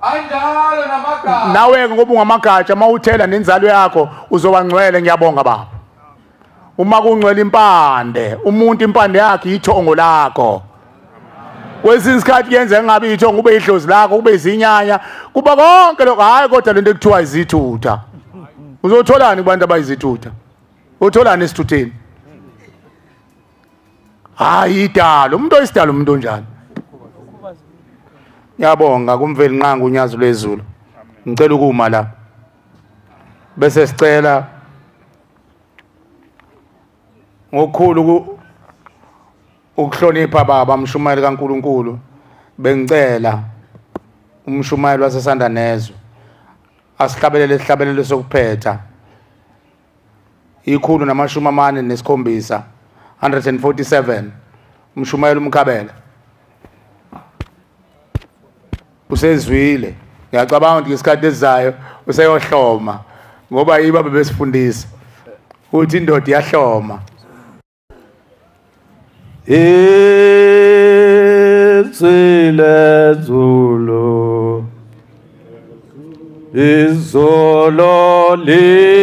anjalo namagatsha nawe ngoba ungamagatsha mawuthela nenzalo yakho uzoba ngcwele. Ngiyabonga baba. Uma kungcwele impande umuntu impande yakhe ithongo lakho kwesinye isikhathi kuyenzeka ngabe ithongo kube idlozi lakho kube izinyanya kuba konke lokho hayi kodwa lento ekuthiwa izithutha uzotholani kubantu abayizithutha utholani esithutheni hayi idalo umuntu oyisidalo umuntu onjani. Ngiyabonga kumvelinqangi unyazi lwezulu ngicela ukuma la. Bese sicela ngokukhulu ukuhlonipha baba umshumayeli kaNkuluNkulu, bengicela umshumayeli waseSandanezwe asihlabelele isihlabelelo sokuphetha 147, 147, umshumayeli uMkhabela. Usezwile, ngiyacabanga ukuthi ngesikhathi esizayo useyohloma, ngoba yibo bebesifundisa ukuthi indoda iyahloma. Izwi lezulu, izolo lizakele,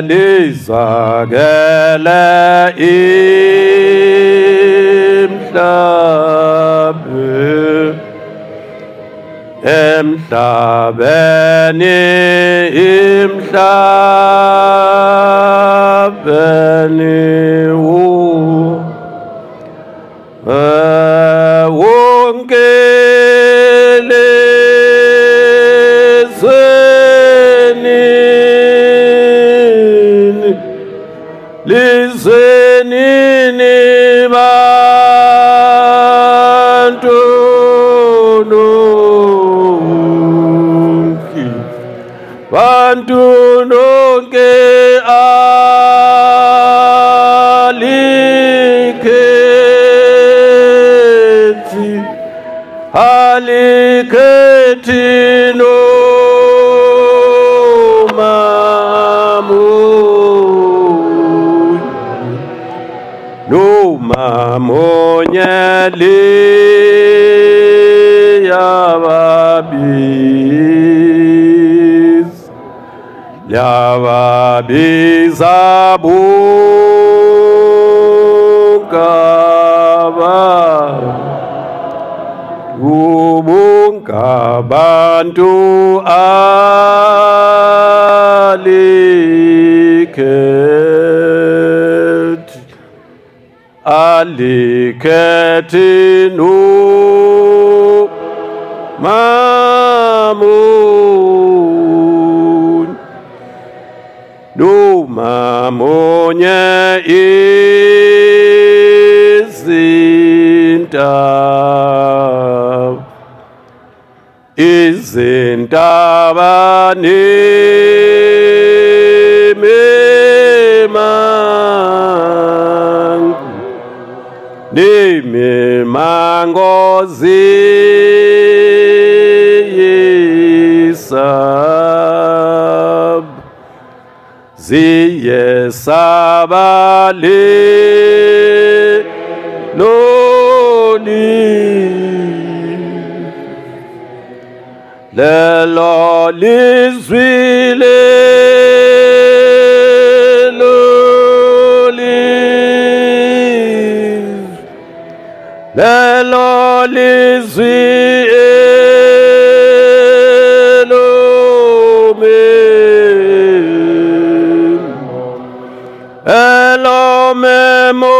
lizakele imhlabe, emhlabeni, emhlabeni wonke lizweni, lizweni bantu nonke, bantu nonke alikhethi, alikhethi noma munye, noma munye liyababiza, liyababiza bunkaba, ubungabantu alikhethi, alikhethi noma munye, noma munye izintaba, izintaba nemimango, nemimango ziyesaba, ziyesaba lelo lelo lizwi, lelo lizwi, lelo lizwi elomemo, elomemo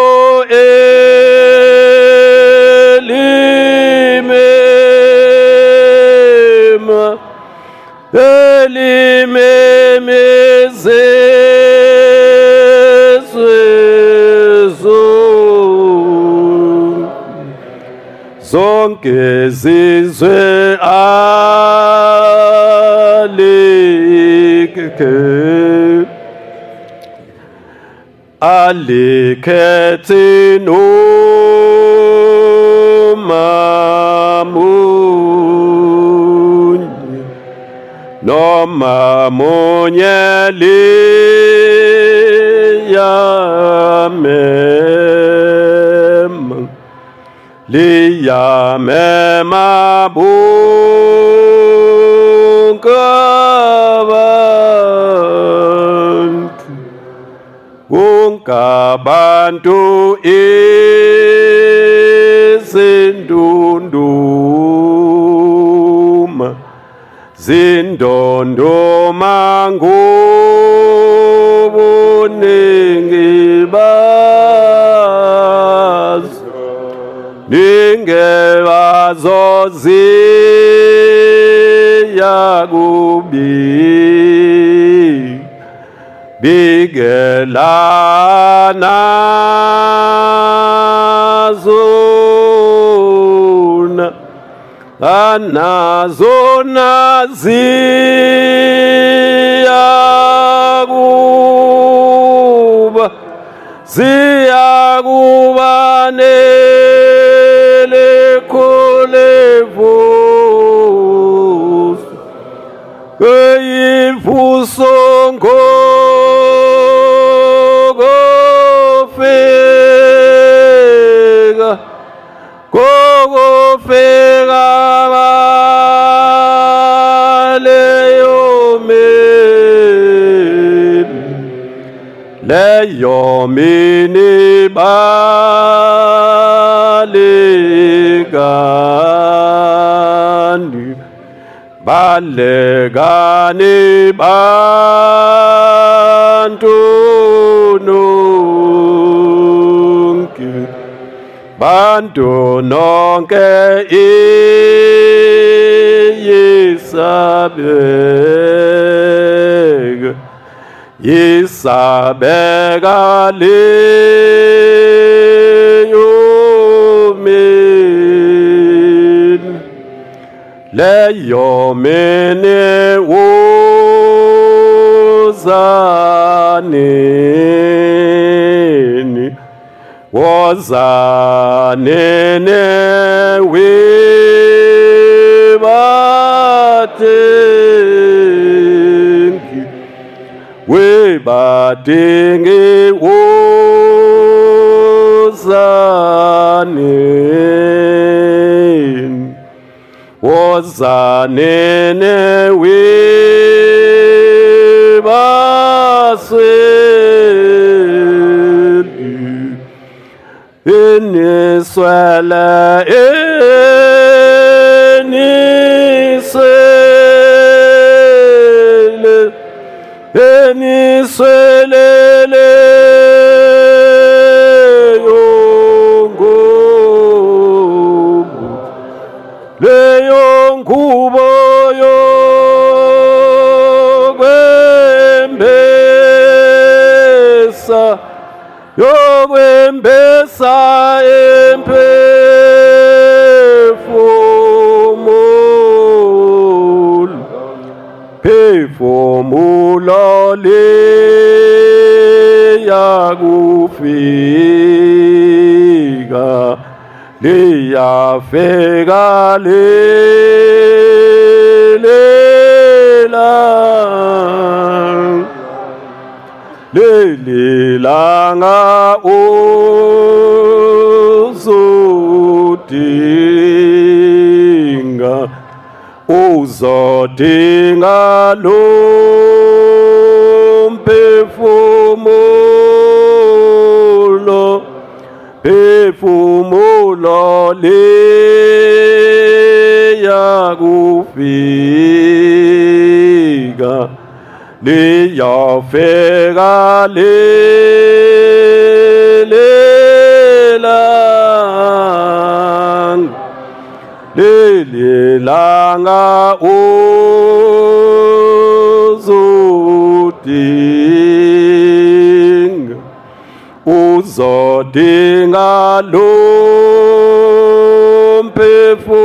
elimema, elimemezezwe zonke zizwe alikhethi noma munye, noma munye liyamema, liyamema bonke abantu, bonke abantu izindunduma, zindondoma ngobuningi bazo, ningi Ingebazo ziyakubi bigelana zona anazona ziyakuba ziyakuba nelekholevuso eyivuso ngokufika ngokufika leyo mini leyo mini balekani balekani bantu nonke bantu nonke iyisabeka yisabeka leyo mini leyo mini wozanini wozanini webatingi webatingi wozanini wozanini webasweli iniswele iniswele iniswelele yongubo leyo ngubo yokwembesa yokwembesa emphefumulo phefumulo liyakufika liyafika lela lelilanga uzodinga uzodinga lo mphefumulo phefumulo liyakufika liyafika lelilanga lelilanga uzodinga uzodinga lo mphefumulo